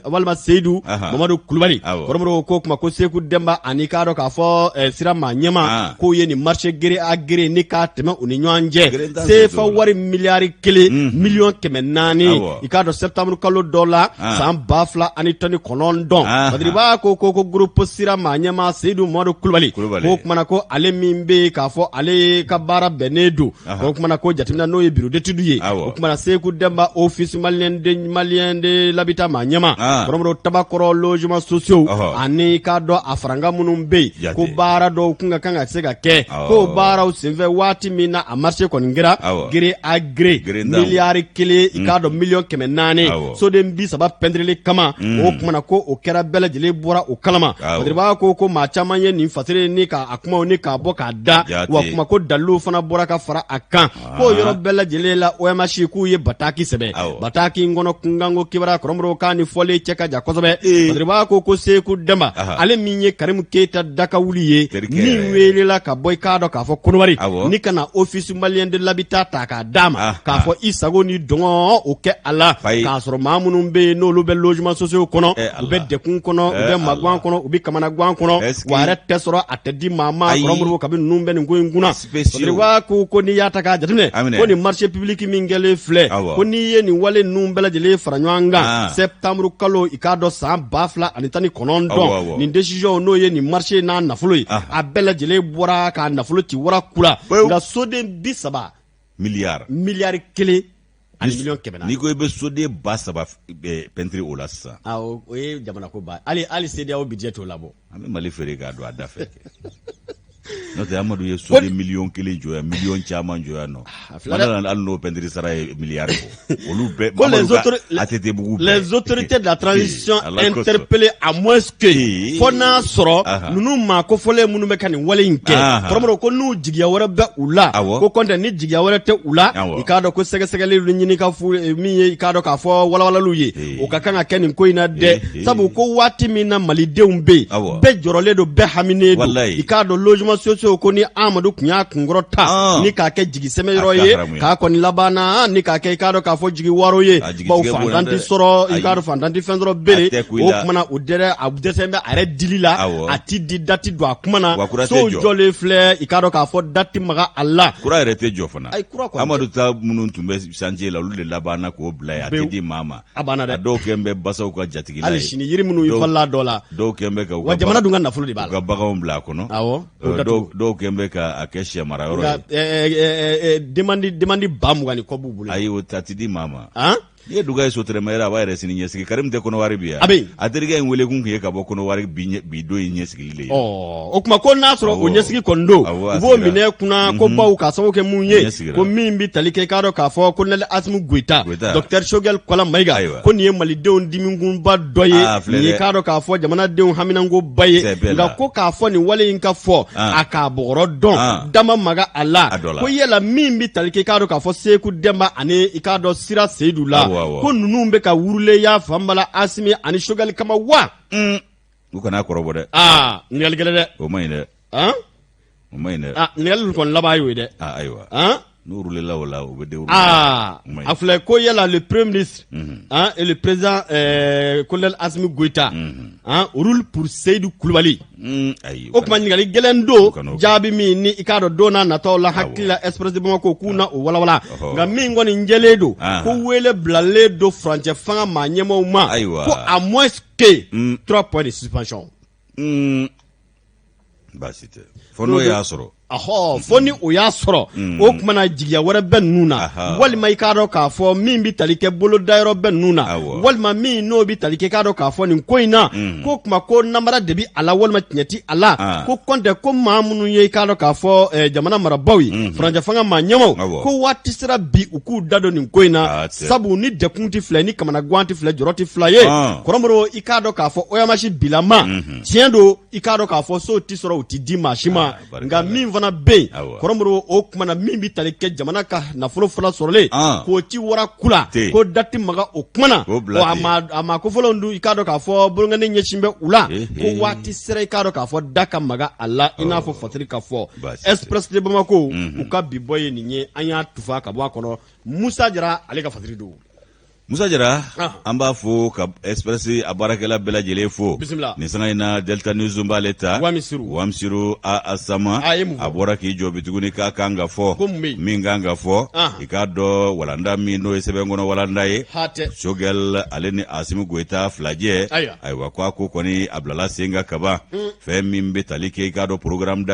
walima Seyidu Mamadu Kulubali. Kɔrɔmɔrɔ, ko kuma ko Seku Dɛnba ani k'a dɔn k'a fɔ sira maa ɲɛmaa, k'o ye nin marché gré à gré ni k'a tɛmɛ u ni ɲɔgɔn cɛ, sefa wari miliyari 1 miliyɔn 400, i k'a dɔn septembre kalo dɔ la, san 2019. Padiriba ko ko groupe sira maa ɲɛmaa Seyidu Mamadu Kulubali, k'o kumana ko ale min bɛ yen k'a fɔ ale ka baara bɛnnen don, o kumana ko jateminɛ n'o ye bureau d'étude ye, o kumana Seku Dɛnba Office malien de l'habitat maa ɲɛmaa, kɔrɔmɔrɔ, Tabakɔrɔ logement sociaux ani k'a dɔn a farankan minnu bɛ yen, ko baara dɔw kun ka kan ka se ka kɛ, k'o baaraw senfɛ waati min na a marché kɔni kɛra gré à gré, miliyari 1 i k'a dɔn miliyɔn 400, soden 30 pɛntirili kama, o kumana ko o kɛra, bɛɛ lajɛlen bɔra o kalama. Padiriba ko ko maa caman ye nin fasiri ni k'a kumaw ni k'a bɔ k'a da wa kuma. ko daliluw fana bɔra ka fara a kan k'o yɔrɔ bɛɛ lajɛlen la OMH k'u ye bataki sɛbɛn bataki in kɔnɔ kunkanko kibaruya kɔrɔmɔrɔ k'a ni fɔlen cɛ ka jan kosɛbɛ Fasiriba ko ko Seku Dɛnba ale min ye Karimu Keyita dakawuli ye min welela ka bɔ i k'a dɔn k'a fɔ Kɔnɔwari ni ka na Office malien de l'habitat ta k'a d'a ma k'a fɔ i sago ni dɔngɔ o kɛ a la k'a sɔrɔ maa minnu bɛ yen n'olu bɛ logement sociaux kɔnɔ u bɛ degun kɔnɔ u bɛ magwan kɔnɔ u bɛ kamanagan kɔnɔ wa a yɛrɛ tɛ sɔrɔ a tɛ di maa ma kɔrɔmɔrɔ kabini ninnu bɛ nin ko in kunna Fasiriba ko ko n'i y'a ta k'a jateminɛ ko nin marché public min kɛlen filɛ ko n'i ye nin wale ninnu bɛɛ lajɛlen fara ɲɔgɔn kan ah. septembre kalo i k'a dɔn san 2019 nin décision n'o ye nin marché n'a nafolo ye ah. a bɛɛ lajɛlen bɔra k'a nafolo ci wara kula nka soden 30 miliyari miliyari kelen ani miliyɔn 400. N'i ko i bɛ soden 3000 pɛntiri o la sisan. Awɔ, o ye jamana ko ba hali hali CEDEAO budget t'o labɔ. An bɛ Mali feere k'a don a da fɛ. N'o tɛ Amadu ye soden miliyɔn 1 jɔ yan miliyɔn caman jɔ yan nɔ. A filɛ dɛ. Hali n'o pɛntiri sara ye miliyari bɔ. Olu bɛɛ Ko les autorités ATT bugu bɛɛ. Les autorités de la transition interpellées à moins que fo n'a sɔrɔ ninnu maa kofɔlen minnu bɛ ka nin wale in kɛ kɔrɔmɔrɔ ko n'u jigiya wɛrɛ bɛ u la ko kɔntɛ ni jigiya wɛrɛ tɛ u la i k'a dɔn ko sɛgɛsɛgɛli ɲini ka fu eh, min ye i k'a dɔn k'a fɔ walawalaliw ye o ka kan ka kɛ nin ko in na dɛ sabu ko waati min na malidenw bɛ yen bɛɛ jɔrɔlen don bɛɛ haminen don i k'a dɔn logement sociaux ko ni Amadu tun y'a kunkɔrɔta ah. ni k'a kɛ jigisɛmɛ yɔrɔ ye k'a kɔni labanna ni k'a kɛ i k'a dɔn k'a fɔ jigi waro ye bawo fantan tɛ sɔrɔ i k'a dɔn fantan tɛ fɛn sɔrɔ bere o kuma na o dɛrɛ a dɛsɛ bɛ a yɛrɛ dili la a ti di da ti don a kuma na sow jɔlen filɛ i k'a dɔn k'a fɔ da ti maga a la kura yɛrɛ tɛ jɔ fana ayi kura kɔni Amadu ta minnu tun bɛ chantier la olu de labanna k'o bila yen a tɛ di maa ma a banna dɛ a dɔw kɛn bɛ basaw ka jatigila ye hali sini yiri minnu falila dɔ la dɔw kɛn bɛ ka wa jamana dun ka nafolo de b'a la u ka baganw bila a kɔnɔ awɔ dɔw kɛn bɛ ka a kɛ sɛ mara yɔrɔ ye demande 20,000 ni kɔ b'u bolo ayi o ta ti di maa ma n'i ye duga ye sotrɛma yɛrɛ a b'a yɛrɛ sini ɲɛsigi Karim tɛ Kɔnɔwari bi yan a bɛ yen a terikɛ in welekun tun ye ka bɔ Kɔnɔwari bi don in ɲɛsigili de ye ɔ o tuma ko n'a sɔrɔ o ɲɛsigi kɔni don u b'o minɛ kunna ko baw k'a sababu kɛ mun ye ko min bɛ tali kɛ i k'a dɔn k'a fɔ colonel Asimi Goyita docteur Choguel Kokala Mayiga ko nin ye malidenw dimikunba dɔ ye nin ye k'a dɔn k'a fɔ jamanadenw haminankoba ye nka ko k'a fɔ nin wale in ka fɔ a k'a bɔgɔrɔ dɔn da ma maga a la ko yala min bɛ tali kɛ i k'a dɔn k'a fɔ Seku Dɛnba ani i k'a dɔn Sira Seyidu la ko ninnu bɛ ka wuruleya fanba la Asimi ani Choguel kama wa u kana kɔrɔbɔ dɛ aa ɲininkali gɛlɛn dɛ o man ɲi dɛ o man ɲi dɛ aa ɲininkali kɔni laban y'o ye dɛ aa ayiwa n'u wurula o la u bɛ dérouler aa a filɛ ko yala le premier ministre hein, et le président colonel Assimi Goïta hein, roule pour Seydou Coulibaly ayi o tuma ɲininkali gɛlɛn don jaabi min ni i k'a dɔn don n'a nataw la hakili la Express de Bamako k'u na o walawala nka min kɔni jɛlen don ko wele bilalen don furancɛ fanga maa ɲɛmaaw ma ko à moins que trois points de suspension baasi tɛ fo n'o y'a sɔrɔ ahɔ fo ni o y'a sɔrɔ o tuma na jigiya wɛrɛ bɛ ninnu na walima i k'a dɔn k'a fɔ min bɛ tali kɛ bolodayɔrɔ bɛ ninnu na walima min n'o bɛ tali kɛ i k'a dɔn k'a fɔ nin ko in na ko tuma ko namara de bɛ a la walima tiɲɛ tɛ a la ah. ko kɔntɛ ko maa minnu ye i k'a dɔn k'a fɔ eh, jamana marabaaw ye furancɛ fanga maa ɲɛmaaw ko waati sera bi u k'u da don nin ko in na ah, sabu ni dɛkun tɛ fila ye ni kamanagan tɛ fila jɔrɔ tɛ fila ye ah. kɔrɔmɔrɔ i k'a dɔn k'a fɔ OMH bilama tiɲɛ don i k'a dɔn k'a fɔ sow tɛ sɔrɔ u tɛ di maa si ma ah, nka min fana bɛ yen kɔrɔmɔrɔ o tuma na min bɛ tali kɛ jamana ka nafolo fana sɔrɔlen ah. k'o ci wara kula ko da tɛ maga o kuma na a maa kofɔlenw dun i k'a dɔn k'a fɔ bolonkɔni ɲɛsin bɛ u la eh, ko eh. waati sera i k'a dɔn k'a fɔ da ka maga a la i n'a fɔ fasiri ka fɔ Express de Bamako mhm. u ka bi bɔ ye nin ye an y'a tufa ka bɔ a kɔnɔ Musa Jara ale ka fasiri don Musa Jara an b'a fo ka Express a baarakɛla bɛɛ lajɛlen fo nin sanga in na Delta News b'ale ta Wamisiru a Sama a bɔra k'i jɔ bi tuguni k'a kan ka fɔ min kan ka fɔ i k'a dɔn walanda min n'o ye sɛbɛn kɔnɔ walanda ye Choguel ale ni Asimi Goyita filajɛ ayiwa ko a ko kɔni a bilala sen kan kaban fɛn min bɛ tali kɛ i k'a dɔn programme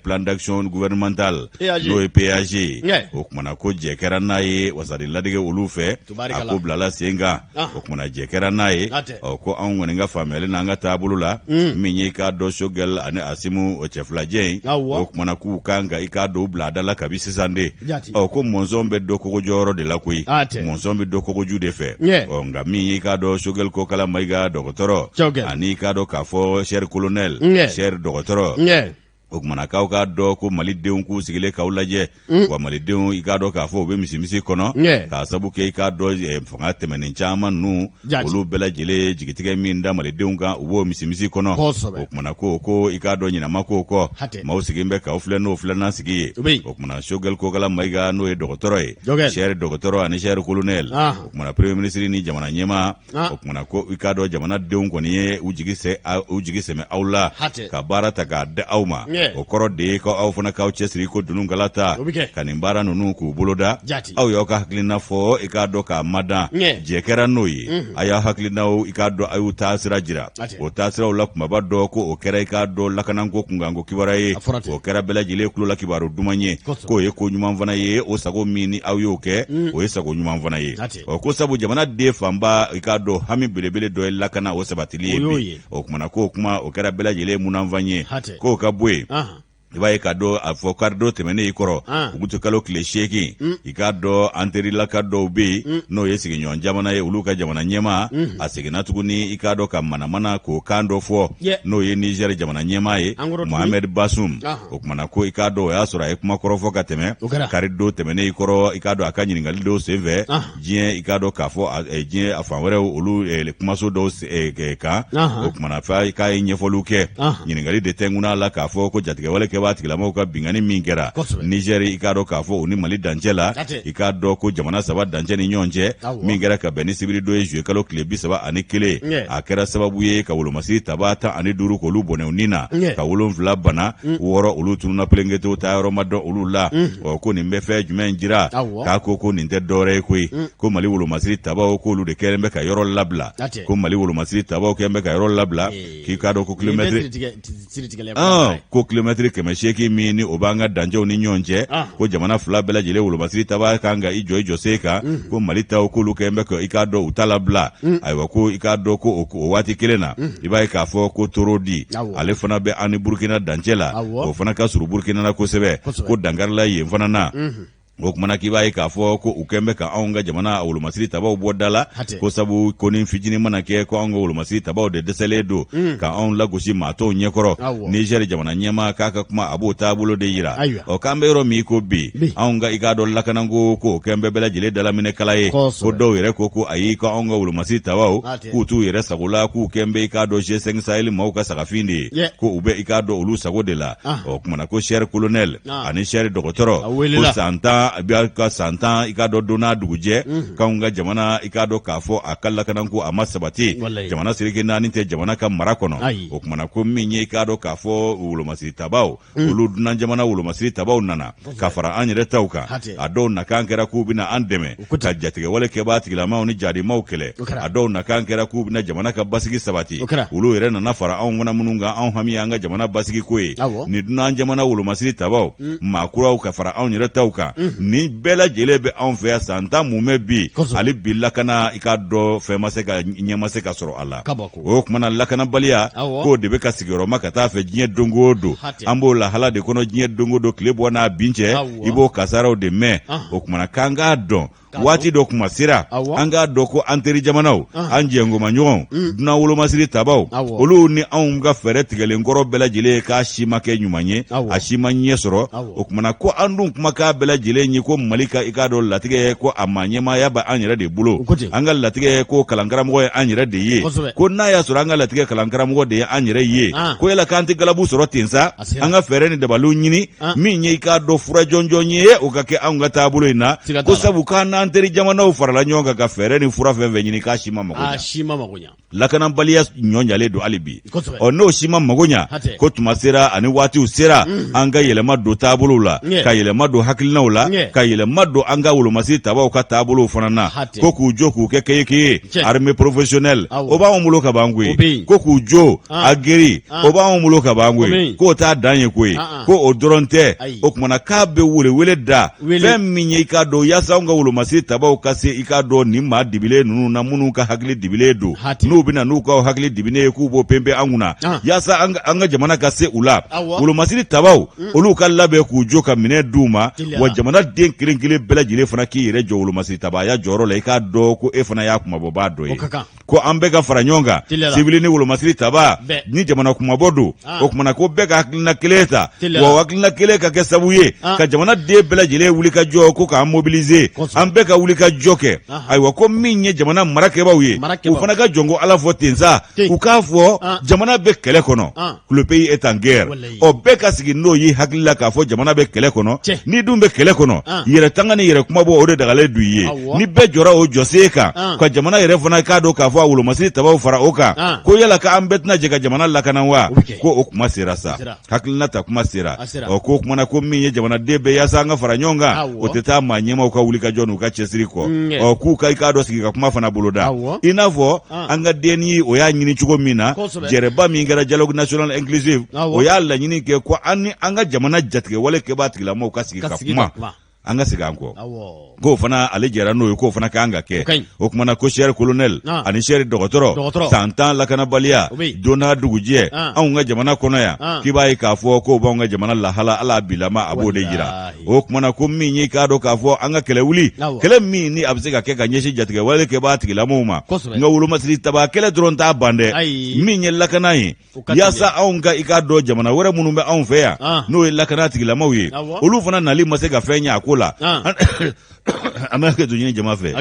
plan d'action gouvernemental n'o ye PAG ye o kumana ko jɛ kɛra n'a ye wasaden ladege olu fɛ a ko bilala sen kan o kumana jɛ kɛra n'a ye ɔ ko anw kɔni ka faamuyali n'an ka taabolo la min ye i k'a dɔn Choguel ani Asimu o cɛ filajɛ in o kumana k'u kan ka i k'a dɔn u bila a da la kabi sisan de ɔ ko mɔnzɔn bɛ dɔn kogo jɔyɔrɔ de la koyi mɔnzɔn bɛ dɔn kogoju de fɛ ɔ nka min ye i k'a dɔn Choguel Kokala Mayiga dɔgɔtɔrɔ ani i k'a dɔn k'a fɔ cher colonel cher dɔgɔtɔrɔ. O kumana k'aw k'a dɔn ko malidenw k'u sigilen k'aw lajɛ wa malidenw i k'a dɔn k'a fɔ u bɛ misimisi kɔnɔ k'a sabu kɛ i k'a dɔn fanga tɛmɛnen caman ninnu olu bɛɛ lajɛlen ye jigitigɛ min da malidenw kan u b'o misimisi kɔnɔ. O kumana ko i k'a dɔn ɲinɛ ma k'o kɔ, maaw sigilen bɛ k'aw filɛ n'o filanan sigi ye. O kumana Sogɛli Kokala Mayiga n'o ye dɔgɔtɔrɔ ye, sɛri dɔgɔtɔrɔ ani sɛri kolonɛli, o kumana premier ministre ni jamana ɲɛmaa. O kumana ko i k'a dɔn jamanadenw kɔni ye u jigi sɛmɛ aw la ka baara ta k'a di aw ma. O kɔrɔ de ye ko aw fana k'aw cɛsiri ko dununkala ta ka nin baara ninnu k'u boloda. Aw y'aw ka hakilina fɔ i k'a dɔn k'a madan, jɛ kɛra n'o ye. A y'aw hakilinaw i k'a dɔn a y'u taasira jira. O taasiraw la kumaba dɔ ko o kɛra i k'a dɔn lakananko kunkanko kibaruya ye. O kɛra bɛɛ lajɛlen tulo la kibaru duman ye, k'o ye ko ɲuman fana ye. O sago min ni aw y'o kɛ, o ye sago ɲuman fana ye. Ɔ ko sabu jamana den fanba i k'a dɔn hami belebele dɔ ye lakana o sabatili ye bi. O kumana k'o kuma o kɛra bɛɛ lajɛlen munanfan ye. K'o ka bɔ yen, i b'a ye k'a dɔn a fɔ karidon tɛmɛnen i kɔrɔ, uti kalo tile 8, i k'a dɔn an terilaka dɔw bɛ yen, n'o ye sigiɲɔgɔn jamana ye, olu ka jamana ɲɛmaa a seginna tuguni i k'a dɔn ka manamana k'o kan dɔ fɔ, n'o ye Nizɛri jamana ɲɛmaa ye, Mohamed Basum. O kumana ko i k'a dɔn o y'a sɔrɔ a ye kuma kɔrɔ fɔ ka tɛmɛ karidon tɛmɛnen i kɔrɔ, i k'a dɔn a ka ɲininkali dɔw senfɛ diɲɛ i k'a dɔn k'a fɔ diɲɛ a fan wɛrɛw olu kumaso dɔw kan. O kumana fɛ k'a ye ɲɛfɔliw kɛ, ɲininkali de tɛnkunna a la k'a fɔ ko jatigɛwale kɛbaa tigilamaw ka binkanni min kɛra Nizɛri, i k'a dɔn k'a fɔ u ni Mali dancɛ la, i k'a dɔn ko jamana saba dancɛ ni ɲɔgɔn cɛ, min kɛra ka bɛn ni sibiridon ye zuye kalo tile 31, a kɛra sababu ye ka wolomasiri tabaa 15 k'olu bɔnɛ u ni na, ka 7 bana, 6 olu tununna pelenketew taa yɔrɔ ma dɔn olu la. Ɔ ko nin bɛ fɛn jumɛn jira? K'a ko nin tɛ dɔwɛrɛ ye koyi, ko Mali wolomasiri tabaw k'olu de kɛlen bɛ ka yɔrɔ labila, ko Mali wolomasiri tabaw kɛlen bɛ ka yɔrɔ labila, k'i k'a dɔn ko kilomɛtiri ko kilomɛtiri 800 min ni o b'an ka dancɛw ni ɲɔgɔn cɛ, ko jamana fila bɛɛ lajɛlen wolomasiri tabaa kan ka i jɔ i jɔsen kan, ko Mali taw k'olu kɛlen bɛ ka i k'a dɔn u ta labila. Ayiwa, ko i k'a dɔn ko o waati kelen na, i b'a ye k'a fɔ ko Torodi, ale fana bɛ an ni Burukina dancɛ la, o fana ka surun Burukina na kosɛbɛ, ko dankarila yen fana na. O kumana k'i b'a ye k'a fɔ ko u kɛlen bɛ ka anw ka jamana wolomasiri tabaw bɔ da la, ko sabu ko ni fitinin mana kɛ, ko anw ka wolomasiri tabaw de dɛsɛlen don ka anw lagosi maa tɔw ɲɛkɔrɔ. Nizɛri jamana ɲɛmaa k'a ka kuma a b'o taabolo de yira. Ɔ k'an bɛ yɔrɔ min ko bi, anw ka i k'a dɔn lakananko k'o kɛlen bɛ bɛɛ lajɛlen dalaminɛ kala ye, ko dɔw yɛrɛ ko ayi, ko anw ka wolomasiri tabaw k'u t'u yɛrɛ sago la, k'u kɛlen bɛ i k'a dɔn G5 Sahel maaw ka sagafin de ye, ko u bɛ i k'a dɔn olu sago de la. Ɔ kumana ko sɛri kolonɛli ani sɛri dɔgɔtɔrɔ ko san 10 a ka san 10 i k'a dɔn don n'a dugujɛ, k'anw ka jamana i k'a dɔn k'a fɔ a ka lakananko a ma sabati, jamana seleke naani tɛ jamana ka mara kɔnɔ. O kumana ko min ye i k'a dɔn k'a fɔ wolomasiri tabaw, olu dunan jamana wolomasiri tabaw nana ka fara an yɛrɛ taw kan. A dɔw nakan kɛra k'u bɛna an dɛmɛ ka jatigɛwale kɛbaa tigilamaw ni jadimaw kɛlɛ. A dɔw nakan kɛra k'u bɛna jamana ka basigi sabati. Olu yɛrɛ nana fara anw fana minnu kan, anw hami y'an ka jamana basigi ko ye. Ni dunan jamana wolomasiri tabaw, maa kuraw ka fara anw yɛrɛ taw kan, nin bɛɛ lajɛlen bɛ anw fɛ yan san 10 mumɛ bi, hali bi lakana i k'a dɔn fɛn ma se ka ɲɛ ma se ka sɔrɔ a la. O kumana lakanabaliya k'o de bɛ ka sigiyɔrɔma ka taa fɛ diɲɛ don o don. An b'o lahala de kɔnɔ diɲɛ don o don, tile bɔ n'a bin cɛ, i b'o kasaraw de mɛn. O kumana k'an k'a dɔn waati dɔ kuma sera, an k'a dɔn ko an teri jamanaw, an jɛngomaɲɔgɔnw, dunan wolomasiri tabaw, olu ni anw ka fɛɛrɛ tigɛlen kɔrɔ bɛɛ lajɛlen ye k'a si ma kɛ ɲuman ye, a si ma ɲɛ sɔrɔ. O kumana ko an dun kumakan bɛɛ lajɛlen ye ko Mali ka i k'a dɔn latigɛ ko a maa ɲɛmaaya bɛ an yɛrɛ de bolo, an ka latigɛ ko kalankaramɔgɔ ye an yɛrɛ de ye, ko n'a y'a sɔrɔ an ka latigɛ kalankaramɔgɔ de ye an yɛrɛ ye, ko yala k'an tɛ galabu sɔrɔ ten sa, an ka fɛɛrɛ ni dabaliw ɲini min ye i k'a dɔn fura jɔnjɔn ye, o ka kɛ anw ka taabolo in na, ko sabu k'an n'an teri jamanaw farala ɲɔgɔn kan ka fɛɛrɛ ni fura fɛn fɛn ɲini, k'a si ma mago ɲa. Lakanabaliya ɲɔ ɲalen don hali bi. Ɔ n'o si ma mago ɲa, ko tuma sera ani waatiw sera, an ka yɛlɛma don taabolow la, ka yɛlɛma don hakilinaw la, ka yɛlɛma don an ka wolomasiri tabaw ka taabolow fana na, ko k'u jo k'u kɛ keyekeye, armée professionnelle o b'anw bolo ka ban koyi, ko k'u jo aguerri o b'anw bolo ka ban koyi, k'o t'a dan ye koyi, ko o dɔrɔn tɛ. O kumana k'a bɛ welewele da fɛn min ye i k'a dɔn yaasa anw ka wolomasiri wolomasiri tabaw ka se i k'a dɔn nin maa dibilen ninnu na minnu ka hakili dibilen don n'u bɛna n'u ka hakili dibinen ye k'u b'o penpe an kunna yaasa an ka jamana ka se u la wolomasiri tabaw olu ka labɛn k'u jɔ ka minɛn d'u ma wa jamana den kelen kelen bɛɛ lajɛlen fana k'i yɛrɛ jɔ wolomasiri tabaya jɔyɔrɔ la i k'a dɔn ko e fana y'a kumabɔbaa dɔ ye ko an bɛɛ ka fara ɲɔgɔn kan sibili ni wolomasiri taba ni jamana kumabɔ don ah. o kumana ko bɛɛ ka hakilina kelen ta wa hakilina kelen ka kɛ sababu ye ah. ka jamana den bɛɛ lajɛlen wuli ka jɔ ko k'an mobiliser an bɛɛ ka wuli ka jɔ kɛ ah. ayiwa ko min ye jamana marakɛbaw ye u fana ka jɔn ko ala fɔ ten sa u k'a fɔ jamana bɛ kɛlɛ kɔnɔ le pays est en guerre ɔ bɛɛ ka sigi n'o y'i hakili la k'a fɔ jamana bɛ kɛlɛ kɔnɔ n'i dun bɛ kɛlɛ kɔnɔ yɛrɛ tanga ni yɛrɛ kumabɔ o de dagalen don i ye ni bɛɛ jɔra o jɔsen kan ka jamana yɛrɛ fana k'a dɔn k'a fɔ a wolomasiri tabaw fara o kan ko yala k'an bɛɛ tɛna jɛ ka jamana lakana wa ko o kuma sera sa hakilina ta kuma sera ɔ ko kumana ko min ye jamanaden bɛɛ yaasa an ka fara ɲɔgɔn kan o tɛ taa maa ɲɛmaaw ka wuli ka jɔ n'u ka cɛsiri kɔ ɔ k'u ka i k'a dɔn sigi ka kuma fana boloda i n'a fɔ an ka DNI o y'a ɲini cogo min na jɛrɛba min kɛra dialogue national inclusif o y'a laɲini kɛ ko an ni an ka jamana jatigɛwale kɛbaa tigilamɔgɔw ka sigi ka kuma an ka segin an kɔ k'o fana ale jɛra n'o ye k'o fana ka kan ka kɛ o kumana ko cher colonel ani cher dɔgɔtɔrɔ san 10 lakanabaliya don n'a dugujɛ anw ka jamana kɔnɔ yan k'i b'a ye k'a fɔ k'o b'anw ka jamana lahala ala bilama a b'o de jira o kumana ko min ye k'a dɔn k'a fɔ an ka kɛlɛ wuli kɛlɛ min ni a bɛ se ka kɛ ka ɲɛsin jatigɛwale kɛbaa tigilamɔgɔw ma nka wolomasiri taba kɛlɛ dɔrɔn t'a ban dɛ min ye lakana ye yaasa anw ka i k'a dɔn jamana wɛrɛ minnu bɛ anw fɛ yan n'o ye lakana tigilamaw ye olu fana nali ma se ka fɛn ɲɛ a ko la an bɛ hakɛto ɲini jama fɛ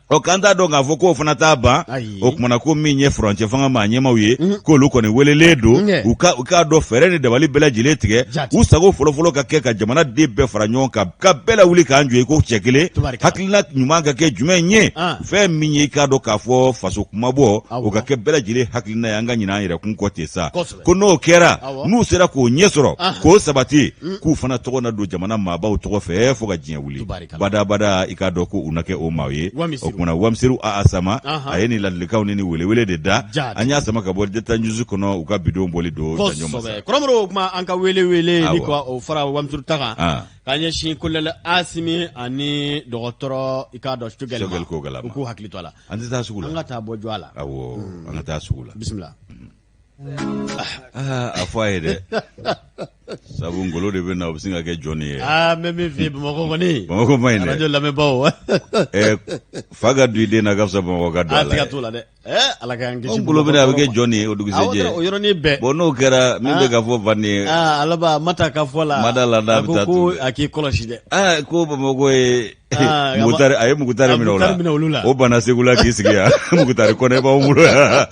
ɔ k'an t'a dɔn k'a fɔ k'o fana t'a ban o kumana ko min ye furancɛ fanga maa ɲɛmaw ye mhm. k'olu kɔni welelen don u k'a dɔn fɛɛrɛ ni dabali bɛɛ lajɛlen tigɛ u sago fɔlɔfɔlɔ ka kɛ ka jamana den bɛɛ fara ɲɔgɔn kan ka bɛɛ lawuli k'an jɔ i ko cɛ kelen hakilina ɲuman ka kɛ jumɛn ye ah. fɛn min ye i k'a dɔn k'a fɔ faso kumabɔ o ka kɛ bɛɛ lajɛlen hakilina ye an ka ɲinɛ an yɛrɛ kun kɔ ten sa ko n'o kɛra n'u sera k'o ɲɛ sɔrɔ ah. k'o sabati mm. k'u fana tɔgɔ na don jamana maabaw tɔgɔ fɛ fo ka diɲɛ wuli badabada i k'a dɔn ko u na kɛ o maaw ye o kumana wamiseru aa sama a ye nin ladilikanw ni nin welewele de da an y'a sama ka bɔ Delta News kɔnɔ u ka bidon bɔli don kɔrɔmɔrɔ o kuma an ka wele wele ni ka o fara wamiseru ta kan ah. k'a ɲɛsin kolonɛli Asimi ani dɔgɔtɔrɔ i k'a dɔn Sogɛli ma u k'u hakili to a la an tɛ taa sugu la an ka taa bɔ jɔ a la awɔ mm. an ka taa sugu la bisimila ah, a fɔ a ye dɛ sabu ngolo de bɛ na o bɛ sin ka kɛ jɔnni ye aa n bɛ min f'i ye bamakɔ kɔni bamakɔ man ɲi dɛ arajo lamɛnbaaw ɛ fa ka don i den na ka fisa bamakɔ ka don a la a siga t'o la dɛ ɛ ala k'an kisi ngolo bɛ na a bɛ kɛ jɔnni ye o dugusɛjɛ o yɔrɔnin bɛɛ bon n'o kɛra min bɛ ka fɔ fa nin ye aa alaba mata ka fɔ la mada la n'a bɛ taa ko a k'i kɔlɔsi dɛ aa ko bamakɔ ye Ah, mugutari a ye mugutari minɛ o la o banna segu la k'i sigi yan mugutari kɔnɛ b'anw bolo yan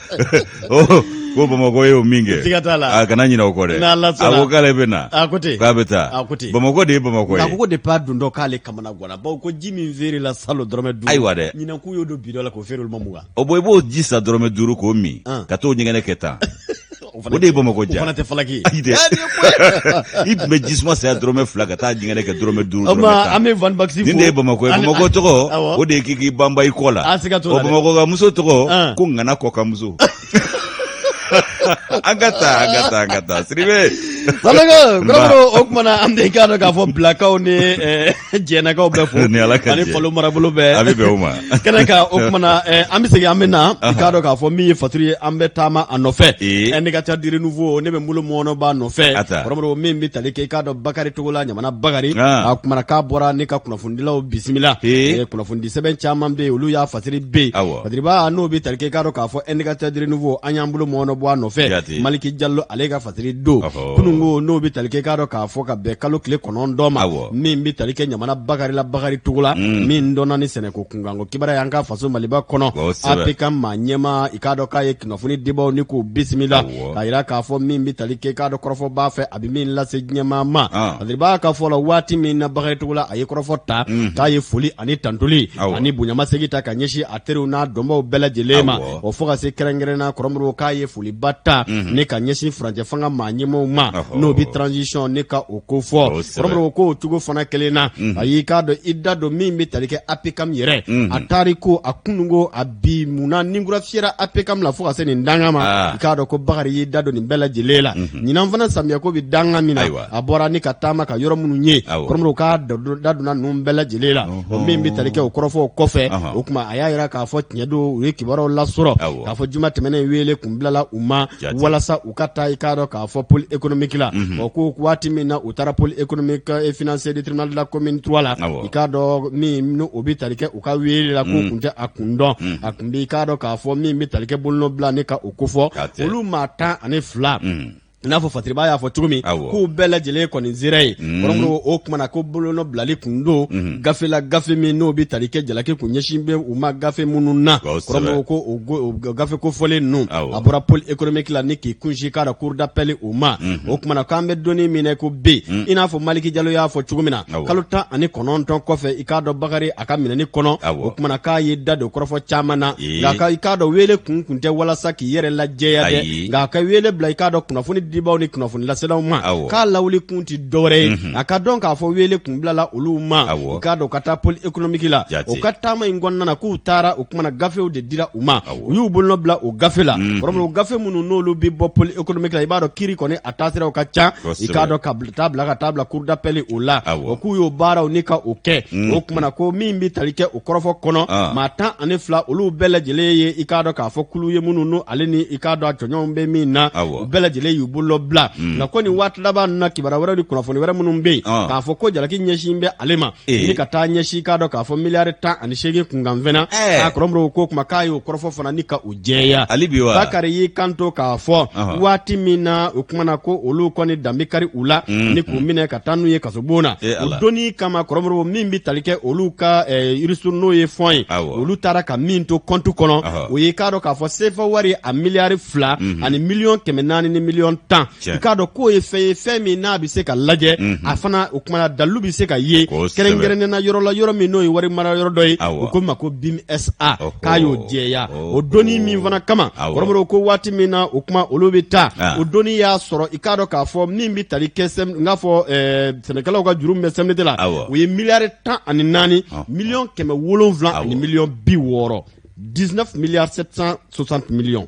ko bamakɔ ye o min kɛ a kana ɲinɛ o kɔ dɛ a ko k'ale bɛ na k'a bɛ taa bamakɔ de ye bamakɔ ye a ko depuis a dontɔ k'ale kamana ganna bawo ko ji min feerela salon dɔrɔmɛ 5 ayiwa dɛ ɲinan k'u y'o don bidɔn la k'o feere olu ma 20 o bon i b'o ji san dɔrɔmɛ 5 k'o min ka t'o ɲɛgɛnɛ kɛ tan o de ye bamakɔ diya o fana tɛ falaki ye ayi dɛ i tun bɛ jisuma san dɔrɔmɛ 2 ka taa ɲɛgɛnɛ kɛ dɔrɔmɛ 5 dɔrɔmɛ 10 an bɛ Van Baxy fo nin de ye bamakɔ ye bamakɔ tɔgɔ o de ye k'i k'i banba i kɔ la o bamakɔ ka muso tɔgɔ ko ŋana kɔ ka muso an ka taa an ka taa an ka taa Sidibe Sanogo Kɔrɔmɔrɔ o tuma na an bɛ i k'a dɔn k'a fɔ bilakaw ni jɛnɛkaw bɛɛ fo ni Ala ka ani falo marabolo bɛɛ a bɛ bɛn o ma kɛnɛ kan o tuma na an bɛ segin an bɛ na i k'a dɔn k'a fɔ min ye fatiri ye an bɛ taama a nɔfɛ indicateur du renouveau ne bɛ n bolo mɔɔnɔbɔ a nɔfɛ Kɔrɔmɔrɔ min bɛ tali kɛ i k'a dɔn Bakari Togola ɲamana Bakari a kumana k'a bɔra ni ka kunnafonidilaw bisimila kunnafonidi sɛbɛn caman bɛ yen olu y'a fasiri bɛ yen Fatiriba n'o bɛ tali kɛ i k'a dɔn k'a fɔ indicateur du renouveau an y'an bolo mɔɔnɔbɔ a nɔfɛ Maliki Jalo ale ka fasiri don kununko n'o bɛ tali kɛ i k'a dɔn k'a fɔ ka bɛn kalo tile 9 ma min bɛ tali kɛ ɲamana Bakari la Bakari Togola mm. min dɔnna ni sɛnɛko kunkanko kibaruya y'an ka faso Maliba kɔnɔ APK maa ɲɛmaa i k'a dɔn k'a ye kunnafoni dibaw ni k'u bisimila k'a yira k'a fɔ min bɛ tali kɛ i k'a dɔn kɔrɔfɔ b'a fɛ a bɛ min lase diɲɛmaa ma Fatiriba ka fɔ la waati min na Bakari Togola a ye kɔrɔfɔ ta mm. k'a ye foli ani tantoli ani bonyamasegin ta ka ɲɛsin a teriw n'a dɔnbaw bɛɛ lajɛlen ma o fo ka se kɛrɛnkɛrɛnna Kɔrɔmɔrɔ k'a ye foliba ta mm. ni ka ɲɛsin furancɛ fanga maa ɲɛmaaw ma, n'o bɛ transition ni ka o ko fɔ. Kɔrɔmɔrɔ ko o cogo fana kelen na, a y'i k'a dɔn i da don min bɛ tali kɛ APCAM yɛrɛ, a tariku, a kununko, a bi, munna ni kura fiyɛra APCAM la fo ka se nin danga ma. I k'a dɔn ko Bakari y'i da don nin bɛɛ lajɛlen la. Ɲinan fana samiyɛko bɛ danga min na, a bɔra ni ka taama ka yɔrɔ minnu ye, kɔrɔmɔrɔ k'a da donna ninnu bɛɛ lajɛlen la. O min bɛ tali kɛ o kɔrɔfɔw kɔfɛ, o tuma a y'a jira k'a fɔ tiɲɛ don, u ye kibaruyaw lasɔrɔ k'a fɔ juma tɛmɛnen wele kun bilala u ma walasa u ka taa, i k'a dɔn k'a fɔ, pôle économique la. O ko waati min na u taara pôle économique et financier du tribunal de la commune 3 la, i k'a dɔn min n'o bɛ tali kɛ u ka wele la, k'u kun tɛ a kun dɔn. A kun bɛ, i k'a dɔn k'a fɔ, min bɛ tali kɛ bolonɔbila ni ka o kofɔ olu maa 12, i n'a fɔ Fatiriba y'a fɔ cogo min, k'u bɛɛ lajɛlen kɔni sera yen. Kɔrɔmɔrɔ, o tuma na ko bolonɔ bilali kun don gafe la, gafe min n'o bɛ tali kɛ jalaki kun ɲɛsin bɛ u ma gafe minnu na. Kɔrɔmɔrɔ ko o gafe kofɔlen ninnu, a bɔra pôle économique la ni k'i kunsin k'a dɔn cour d'appel o ma. O tuma na k'an bɛ donni min na ko bi, i n'a fɔ Maliki Jalo y'a fɔ cogo min na, kalo 19 kɔfɛ, i k'a dɔn Bakari a ka minɛni kɔnɔ, o tuma na k'a ye da don kɔrɔfɔ caman na. Nka i k'a dɔn wele kun tɛ walasa k'i yɛrɛ lajɛya dɛ, nka a ka wele bila, i k'a dɔn, kunnafoni dibaw ni kunnafoni laselaw ma, k'a lawuli kun tɛ dɔwɛrɛ ye. A ka dɔn k'a fɔ wele kun bilala olu ma, i k'a dɔn, ka taa pôle économique la. O ka taama in kɔnɔna na, k'u taara, o tuma na gafew de dira u ma, u y'u bolonɔ bila o gafe la. Kɔrɔmɔrɔ, o gafe minnu n'olu bɛ bɔ pôle économique la, i b'a dɔn kiiri kɔni a taasiraw ka ca, i k'a dɔn, ka taa bila ka taa bila cour d'appel o la. O k'u y'o baaraw ni ka o kɛ. O tuma na ko min bɛ tali kɛ o kɔrɔfɔ kɔnɔ, maa 12, olu bɛɛ lajɛlen ye, i k'a dɔn k'a fɔ, kulu ye minnu n'o ale ni, i k'a dɔn, a jɔnjɔnw bɛ min na, u bɛɛ lajɛlen y'u bolo bila. Nka ko nin waati laban ninnu na, kibaruya wɛrɛw ni kunnafoni wɛrɛ minnu bɛ yen k'a fɔ ko jalaki ɲɛsin bɛ ale ma ni ka taa ɲɛsin, i k'a dɔn k'a fɔ, miliyari 18 kunkanfɛn na, k'a kɔrɔmɔrɔw ko kuma k'a y'o kɔrɔfɔ fana ni ka o jɛya. Hali bi wa? Bakari y'i kanto k'a fɔ waati min na, o kuma na ko olu kɔni dan bɛ kari u la ni k'u minɛ ka taa n'u ye kasobon na. O donni kama, kɔrɔmɔrɔw, min bɛ tali kɛ olu ka ristourne, n'o ye fonds ye, olu taara ka min to kɔntu kɔnɔ, o ye, k'a dɔn k'a fɔ, sefa wari a miliyari 2 ani miliyɔn 400 ni miliyɔn 10. I k'a dɔn k'o ye fɛn ye, fɛn min n'a bɛ se ka lajɛ a fana, o kuma na dalilu bɛ se ka ye kɛrɛnkɛrɛnnen na yɔrɔ la, yɔrɔ min n'o ye wari mara yɔrɔ dɔ ye, u ko ma ko BIM SA, k'a y'o jɛya. O donni min fana kama, kɔrɔmɔrɔw ko waati min na, o kuma olu bɛ taa, o donni y'a sɔrɔ, i k'a dɔn k'a fɔ, min bɛ tali kɛ, n k'a fɔ, sɛnɛkɛlaw ka juru min bɛ CMDT la, o ye miliyari 14 miliyɔn 700 ani miliyɔn 60, 19 milliards 760 millions.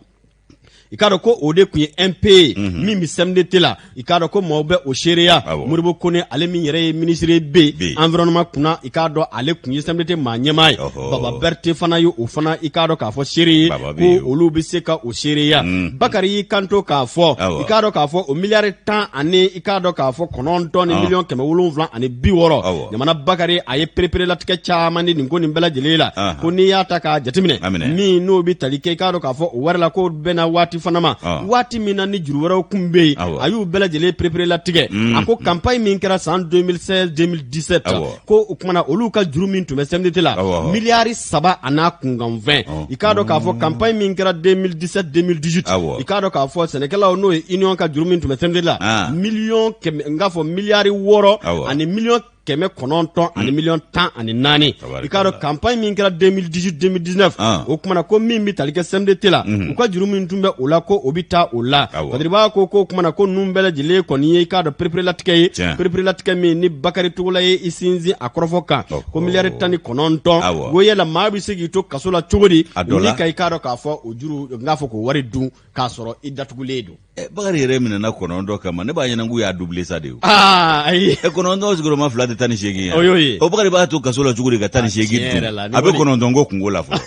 I k'a dɔn ko o de tun ye impayé min bɛ CMDT la. I k'a dɔn ko maaw bɛ o seereya. Modibo Kone, ale min yɛrɛ ye minisiri bɛ environnement kunna, i k'a dɔn ale tun ye CMDT maa ɲɛmaa ye. Baba Berete fana ye o fana, i k'a dɔn k'a fɔ, seere ye ko olu bɛ se ka o seereya. Bakari y'i kanto k'a fɔ, i k'a dɔn k'a fɔ, o miliyari tan ani, i k'a dɔn k'a fɔ, kɔnɔntɔn ni miliyɔn 760, jamana Bakari a ye pereperelatigɛ caman di nin ko nin bɛɛ lajɛlen la, ko n'i y'a ta k'a jateminɛ, min n'o bɛ tali kɛ, i k'a dɔn k'a fɔ, o wari la, ko bɛnna waati fana ma, waati min na ni juru wɛrɛw kun bɛ yen, a y'u bɛɛ lajɛlen pereperelatigɛ. A ko campagne min kɛra san 2016 2017, ko o kumana olu ka juru min tun bɛ CMDT la, miliyari 3 a n'a kunkanfɛn. I k'a dɔn k'a fɔ campagne min kɛra 2017 2018, i k'a dɔn k'a fɔ, sɛnɛkɛlaw, n'o ye union ka juru min tun bɛ CMDT la, miliyɔn kɛmɛ, n k'a fɔ miliyari 6 ani miliyɔn 900 ani miliyɔn 14. I k'a dɔn campagne min kɛra 2018 2019, o kumana ko min bɛ tali kɛ CMDT la, u ka juru min tun bɛ o la, ko o bɛ taa o la. Badiriba ko kumana ko ninnu bɛɛ lajɛlen kɔni ye, i k'a dɔn, pereperelatigɛ ye, pereperelatigɛ min ni Bakari Togola ye i sinsin a kɔrɔfɔ kan, ko miliyari 19, ko yala maa bɛ se k'i to kaso la cogo di ni ka, i k'a dɔn k'a fɔ, o juru, n k'a fɔ, k'o wari dun k'a sɔrɔ i datugulen don? Bakari yɛrɛ minɛna 9 kama, ne b'a ɲɛna k'u y'a doubler sa de o. Aa ayi. 9 sigiyɔrɔma fila tɛ 18 ye. O y'o ye. O Bakari b'a to kaso la cogo di ka 18 dun? A bɛ 9 ko kunko la fɔlɔ.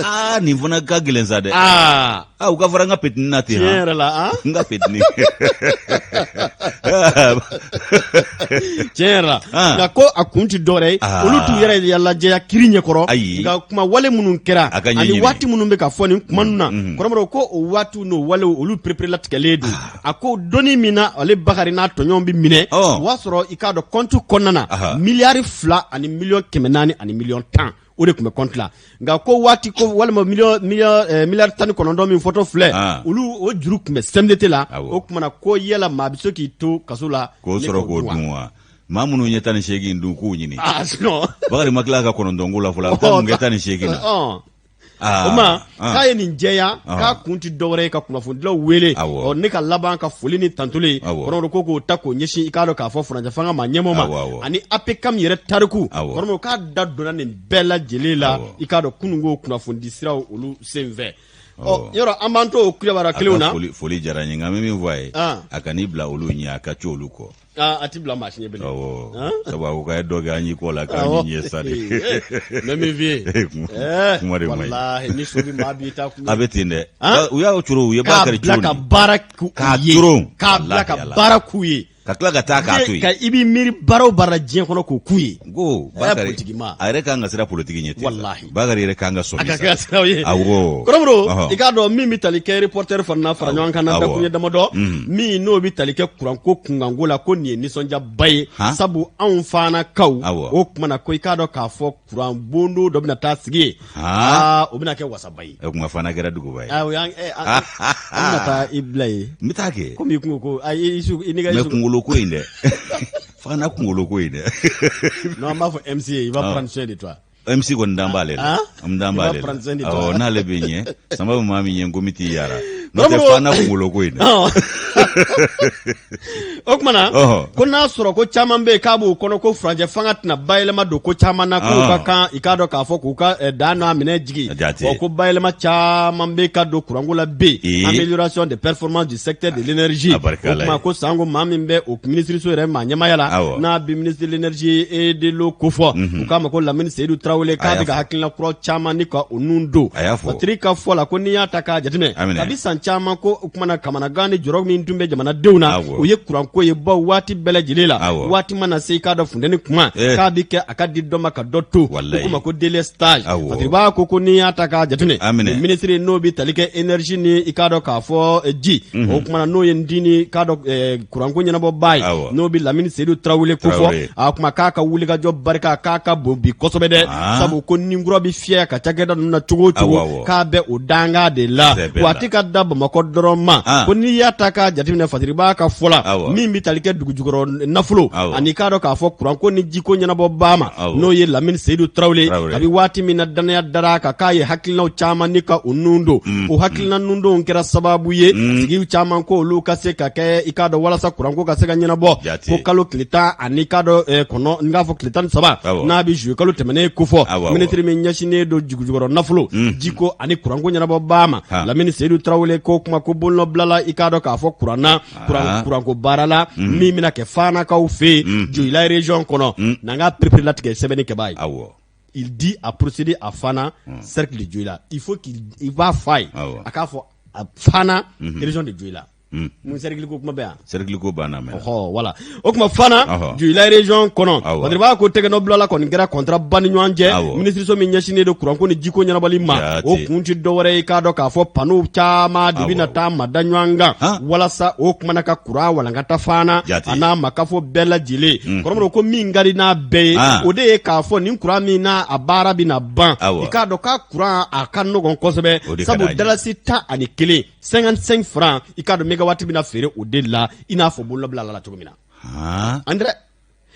Aa, nin fana ka gɛlɛn sa dɛ. Aa. Aa, u ka fara n ka petini na ten. Tiɲɛ yɛrɛ la. N ka petini. Tiɲɛ yɛrɛ la. Nka ko a kun tɛ dɔwɛrɛ ye, olu t'u yɛrɛ lajɛya kiri ɲɛkɔrɔ. Ayi. Nka kuma wale minnu kɛra ani waati minnu bɛ ka fɔ nin kuma ninnu na, kɔrɔmɔrɔ ko o waatiw n'o walew, olu pereperelatigɛlen don. A ko donni min na ale Bakari n'a tɔɲɔgɔnw bɛ minɛ, o y'a sɔrɔ, i k'a dɔn, kɔntu kɔnɔna na, miliyari 2 ani miliyɔn 400 ani miliyɔn 10, o de tun bɛ kɔnti la. Nka ko waati ko walima miliyari 19 min fɔtɔ filɛ, olu o juru tun bɛ CMDT la. O kumana ko yala maa bɛ se k'i to kaso la k'o sɔrɔ k'o dun wa? Maa minnu ye 18 dun, k'u ɲini. Ah, sinon Bakari ma tila a ka 9 ko la fɔlɔ, a bɛ taa mun kɛ 18 na? O ma k'a ye nin jɛya k'a kun tɛ dɔwɛrɛ ye ka kunnafonidilaw wele ɔ ne ka laban ka foli ni tantuli kɔrɔmɔrɔ ko k'o ta k'o ɲɛsin i k'a dɔn k'a fɔ furancɛ fanga maa ɲɛmɔgɔ ma ani APCAM yɛrɛ tariku kɔrɔmɔrɔ k'a da donna nin bɛɛ lajɛlen la i k'a dɔn kununko kunnafonidi siraw olu senfɛ. Ɔ yɔrɔ an b'an to o kibaruya kelenw na. Foli diyara n ye, nka n bɛ min fɔ a ye, a kan'i bila olu ɲɛ, a ka co olu kɔ. A ti bila maa si ɲɛ bilen. Awɔ, sabu a ko k'a ye dɔ kɛ an y'i kɔ la k'an y'i ɲɛ sa de. N bɛ min f'i ye. Kuma de man ɲi. Walahi ni so bɛ maa bi ta kun. A bɛ ten dɛ. U y'a coron, u ye Bakari coron. K'a bila ka baara k'u ye. K'a coron. K'a bila ka baara k'u ye. Ka tila ka taa k'a to yen. Ka i b'i miiri baara o baara la diɲɛ kɔnɔ k'o k'u ye. Ko Bakari a yɛrɛ kan ka siran politiki ɲɛ ten. Walahi. Bakari yɛrɛ kan ka sɔmi sa. A ka kɛ siraw ye. Awɔ. Kɔrɔmɔrɔ i k'a dɔn min bɛ tali kɛ reporter fana na fara ɲɔgɔn kan na dakuruɲɛ damadɔ min n'o bɛ tali kɛ kuranko kunkanko la, ko nin ye nisɔndiyaba ye, sabu anw fanakaw o tuma na ko i k'a dɔn k'a fɔ kuran bondo dɔ bɛna taa sigi yen. Aa, o bɛna kɛ wasaba ye. O tuma Fana kɛra duguba ye. Awɔ, an bɛna taa i bila yen. N bɛ taa kɛ. Komi i kun ko ko ayi i ni ka Mais kunkolo ko in dɛ. Fana kunkolo ko in dɛ. Non, an b'a fɔ MC ye, il va prendre soin de toi. MC kɔni dan b'ale la. An dan b'ale la. Awɔ, n'ale bɛ ɲɛ, sama bɛ maa min ɲɛ, ko min t'i yara. N'o tɛ Fana kunkolo ko in dɛ. O tuma na ko n'a sɔrɔ ko caman bɛ yen k'a b'o kɔnɔ ko furancɛ fanga tɛna bayɛlɛma don ko caman na, k'u ka kan i k'a dɔn k'a fɔ k'u ka dan n'a minɛ jigin, ko bayɛlɛma caman bɛ ka don kuranko la bɛ yen, amélioration de performance du secteur de l'énergie. O tuma ko sanko maa min bɛ o minisiriso yɛrɛ maa ɲɛmaaya la, n'a bɛ ministre de l'énergie et de l'eau kofɔ, u k'a ma ko Lamini Seyidu Tarawele, k'a bɛ ka hakilina kura caman ni ka o nun don. Fatiri ka fɔ la ko n'i y'a ta k'a jateminɛ, kabi san caman ko o kumana kamanagan ni jɔrɔ min tun bɛ jamanadenw na, o ye kuranko ye, bawo waati bɛɛ lajɛlen la, waati mana se i k'a dɔn funteni kuma k'a bɛ kɛ a ka di dɔ ma ka dɔ to, o ma ko délestage. Fatiriba ko n'i y'a ta k'a jateminɛ, minisiri n'o bɛ tali kɛ énergie ni i k'a dɔn k'a fɔ ji, o kumana n'o ye ndi ni k'a dɔn kuranko ɲɛnabɔbaa ye, n'o bɛ Lamini Seyidu Tarawele kofɔ, a kuma k'a ka wulikajɔ barika k'a ka bon bi kosɛbɛ dɛ, sabu ko ni kura bɛ fiyɛ ka cakɛda ninnu na cogo o cogo, k'a bɛ o danga de la, wa a tɛ ka da Bamakɔ dɔrɔn ma. Ko n'i y'a ta k'a jateminɛ, Fatiriba ka fɔ la, min bɛ tali kɛ dugujukɔrɔ nafolo ani k'a dɔn k'a fɔ kuranko ni jiko ɲɛnabɔbaa ma, n'o ye Lamini Seyidu Tarawele, kabi waati min na dannaya dara a kan k'a ye hakilinaw caman ni ka o nun don, o hakilina nun don kɛra sababu ye sigiw caman ko olu ka se ka kɛ i k'a dɔn walasa kuranko ka se ka ɲɛnabɔ, ko kalo tile tan ani k'a dɔn kɔnɔ n k'a fɔ tile 13 n'a bɛ juillet kalo tɛmɛnen kofɔ, minisiri min ɲɛsinnen don dugujukɔrɔ nafolo, jiko ani kuranko ɲɛnabɔbaa ma, Lamini Seyidu Tarawele, ko kuma ko bolonɔbilala i k'a dɔn k'a fɔ kuran na kuranko baara la min bɛna kɛ Fanakaw fɛ yen Joyila région kɔnɔ, n'an ka pereperelatigɛ sɛbɛnni kɛbaa ye. Il dit à procéder à Fana, cercle de Dioïla. Il faut qu'il il va f'a ye a k'a fɔ a Fana, région de Dioïla. Mun cercle ko kuma bɛ yan? Cercle ko banna mɛ. Ɔhɔ, voilà. O tuma Fana, Dioïla région kɔnɔ. Fatiriba ko tɛgɛnɔ bilala kɔni kɛra contrat ba ni ɲɔgɔn cɛ. Minisiriso min ɲɛsinnen don kuranko ni jiko ɲɛnabɔli ma, o kun tɛ dɔwɛrɛ ye k'a dɔn k'a fɔ panneau caman de bɛna taa mada ɲɔgɔn kan walasa o kumana ka kuran walankata Fana a n'a makafo bɛɛ lajɛlen. Kɔrɔmɔrɔ ko min ka di n'a bɛɛ ye, o de ye k'a fɔ nin kuran min n'a a baara bɛna ban, i k'a dɔn k'a kuran a ka nɔgɔn kosɛbɛ, sabu dalasi 11, 55 francs, i k'a dɔn mégawatt bɛna feere o de la, i n'a fɔ bolonɔbila la cogo min na. André,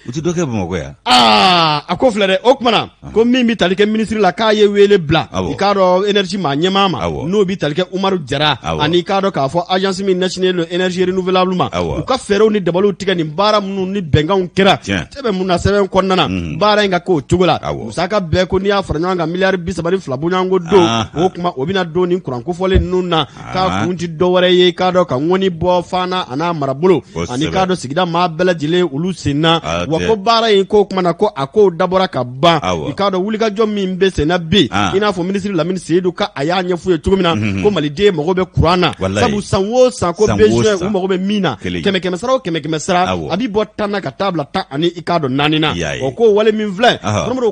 u tɛ dɔ kɛ Bamakɔ yan. Aa, a ko filɛ dɛ. O tuma na ko min bɛ tali kɛ minisiri la, k'a ye wele bila i k'a dɔn énergie maa ɲɛmaa ma, n'o bɛ tali kɛ Umaru Jara, ani i k'a dɔn k'a fɔ agence min ɲɛsinnen don énergie renouvelable ma, u ka fɛɛrɛw ni dabaliw tigɛ nin baara minnu ni bɛnkanw kɛra sɛbɛn mun na sɛbɛn kɔnɔna na, baara in ka k'o cogo la. Musaka bɛɛ ko n'i y'a fara ɲɔgɔn kan, miliyari 32 bɔɲɔgɔnko don. O tuma o bɛna don nin kuran kofɔlen ninnu na, k'a kun tɛ dɔwɛrɛ ye k'a dɔn ka ŋɔni bɔ Fana a n'a marabolo ani k'a dɔn sigida maa bɛɛ lajɛlen olu sen na. Wa ko baara in ko kuma na ko a ko dabɔra ka ban, i k'a dɔn wulikajɔ min bɛ sen na bi, i n'a fɔ minisiri Lamini Seyidu ka a y'a ɲɛf'u ye cogo min na, ko maliden mago bɛ kuran na, sabu san o san ko besoin u mago bɛ min na, kɛmɛ kɛmɛ sara o kɛmɛ kɛmɛ sara, a bɛ bɔ 10 na ka taa bila 14 i k'a dɔn na. O ko wale min filɛ,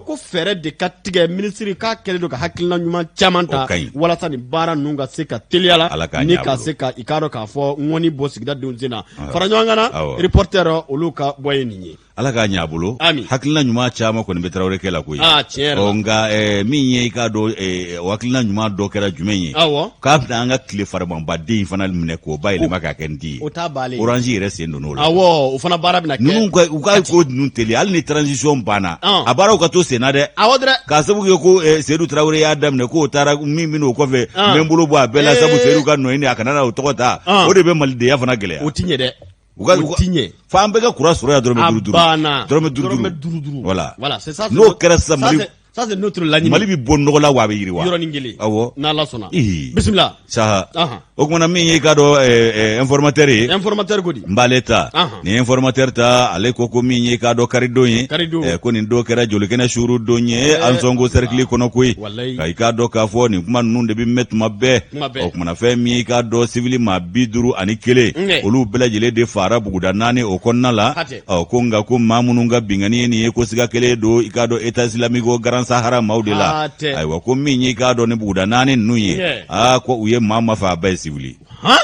ko fɛɛrɛ de ka tigɛ, minisiri k'a kɛlen don ka hakilina ɲuman caman ta walasa nin baara ninnu ka se ka teliya la ni ka se ka i k'a dɔn k'a fɔ ŋɔni bɔ sigida denw sen na. Fara ɲɔgɔn kan na, reporter olu ka bɔ ye nin ye. Ala k'a ɲ'a bolo. Ami. Hakilina ɲuman caman kɔni bɛ Tarawelekɛ la koyi. Ah, tiɲɛ yɛrɛ la. Ɔ, nka min ye i k'a dɔn o hakilina ɲuman dɔ kɛra jumɛn ye? Awɔ. K'a bɛna an ka tile farimanbaden in fana minɛ k'o bayɛlɛma k'a kɛ nti ye. O t'a baalen ye. Orange yɛrɛ sen donn'o la. Awɔ, o fana baara bɛna kɛ. Ninnu ka u ka ko ninnu teliya, hali ni transition banna. Ɔn. A baaraw ka to senna dɛ. Awɔ dɛrɛ. K'a sababu kɛ ko Seyidu Tarawele y'a daminɛ k'o taara min bɛ o kɔfɛ. Ɔn. N bɛ n bolo bɔ a bɛɛ la sabu Ee. Seyidu ka nɔ ɲini a kana na o tɔgɔ ta. Ɔn. O de bɛ malidenya fana gɛlɛya. O ti ɲɛ dɛ. U ka O ti ɲɛ. F'an bɛɛ ka kuran sɔrɔ yan dɔrɔmɛ duuru duuru. A banna. Dɔrɔmɛ duuru Dɔrɔmɛ duuru. duuru duuru. Voilà. Voilà, c'est ça. N'o kɛra sisan Ça, Mali ça c'est notre laɲini. Mali bɛ bɔ nɔgɔ la wa a bɛ yiriwa. Yɔrɔnin kelen. Awɔ. N'Ala sɔnna. Ihi. Bisimila. Saha. Ahan. O kumana min ye i k'a dɔn informateur ye. Informateur ko di? N b'ale ta. Ahan. Ni informateur ta, ale ko ko min ye i k'a dɔn karidon ye. Karidon. Ko nin don kɛra jolikɛnɛ suuru don ye Ansongo cercle kɔnɔ koyi. Walayi. Ka i k'a dɔn k'a fɔ nin kuma ninnu de bɛ mɛn tuma bɛɛ. Tuma bɛɛ. O kumana fɛn min ye i k'a dɔn sivili maa 51 olu bɛɛ lajɛlen de faara buguda naani o kɔnɔna la. Hatɛ. Ɔ, ko nka ko maa minnu ka binkanni ye nin ye ko siga kelen don i k'a dɔn État islamique o Grand Sahara maaw de la. Hatɛ. Ayiwa ko min ye i k'a dɔn ni buguda naani ninnu ye. Aa, ko u ye maa ma faa a bɛɛ ye sivili. Han?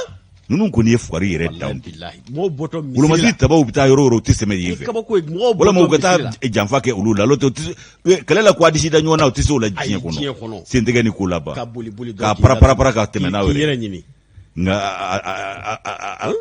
Ninnu kɔni ye fugari yɛrɛ dan. Bilahi. Mɔgɔw bɔtɔ misiri la. Wolomasiri tabaw bɛ taa yɔrɔ o yɔrɔ u tɛ sɛmɛ yen fɛ. Kabako ye mɔgɔw bɔtɔ Walima u ka taa misiri la. janfa kɛ olu la. N'o tɛ u tɛ se kɛlɛ la ko a disi da ɲɔgɔn na u tɛ se o la Ayi, diɲɛ kɔnɔ. diɲɛ kɔnɔ. Sentigɛ ni ko laban. Ka boli boli dɔrɔn K'a k'i para da para para ka tɛmɛ n'a k'i yɛrɛ. yɛrɛ ɲini. Nka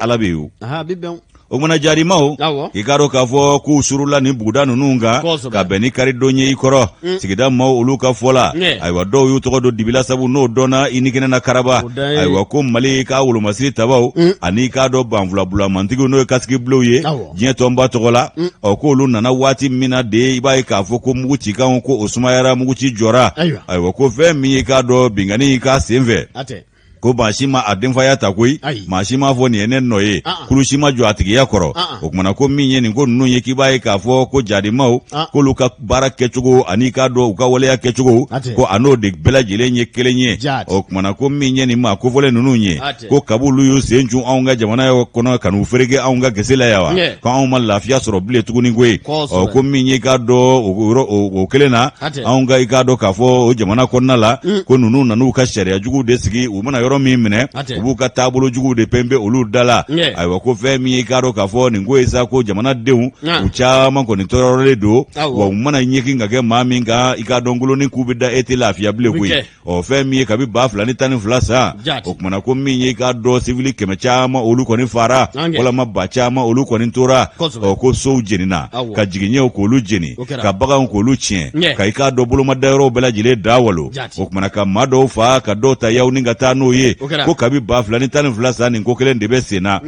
Ala bɛ yen o. Aha, a bɛ bɛn o. O kumana jarimaw Awɔ. i k'a dɔn k'a fɔ k'u surula nin buguda ninnu kan ka bɛn ni karidon ye i kɔrɔ sigida maaw olu ka fɔ la. Ayiwa dɔw y'u tɔgɔ don dibi la sabu n'o dɔnna i ni kɛnɛ na karaba. O dan ye. Ayiwa ko Mali ka wolomasiri tabaw ani i k'a dɔn banfulabulamantigiw n'o ye casque bleuw ye diɲɛ tɔnba tɔgɔ la. Ɔ, k'olu nana waati min na de i b'a ye k'a fɔ ko mugu cikanw ko o sumayara, mugu ci jɔra. Ayiwa ko fɛn min ye i k'a dɔn binkanni k'a senfɛ. Hatɛ. Ko maa si ma a denfaya ta koyi, maa si m'a fɔ nin ye ne nɔ ye, kulu si ma jɔ a tigiya kɔrɔ. O kumana ko min ye nin ko ninnu ye k'i b'a ye k'a fɔ ko jadimaw k'olu ka baara kɛcogo ani k'a dɔn u ka waleya kɛcogo ko a n'o de bɛɛ lajɛlen ye kelen ye. O kumana ko min ye nin maa kofɔlen ninnu ye ko kab'olu y'u sen cun anw ka jamana kɔnɔ ka n'u fereke anw ka gese la yan wa ko anw ma lafiya sɔrɔ bilen tuguni koyi. Ɔ, ko min ye k'a dɔn o kelen na anw ka i k'a dɔn k'a fɔ o jamana kɔnɔna la ko ninnu nan'u ka sariya juguw de sigi, u mana yɔrɔ min minɛ u b'u ka taabolo juguw de pɛnpɛn olu da la. Ayiwa ko fɛn min ye i k'a dɔn k'a fɔ nin ko ye sa ko jamanadenw u caman kɔni tɔɔrɔlen don, wa u mana ɲɛkin ka kɛ maa min kan i k'a dɔn koloni k'u bɛ da e tɛ lafiya bilen koyi. Ɔ, fɛn min ye kabi 2012 san, o kumana ko min ye i k'a dɔn sivili kɛmɛ caman olu kɔni fara walima ba caman olu kɔni tora. Ɔ, ko sow jenina, ka jigiɲɛw k'olu jeni, ka baganw k'olu tiɲɛ, ka i k'a dɔn bolomadayɔrɔw bɛɛ lajɛlen da walo. O kumana ka maa dɔw faa, ka dɔw ta yaw ni ka taa n'o ye. Ko kabi 2012 san nin ko kelen de bɛ sen na.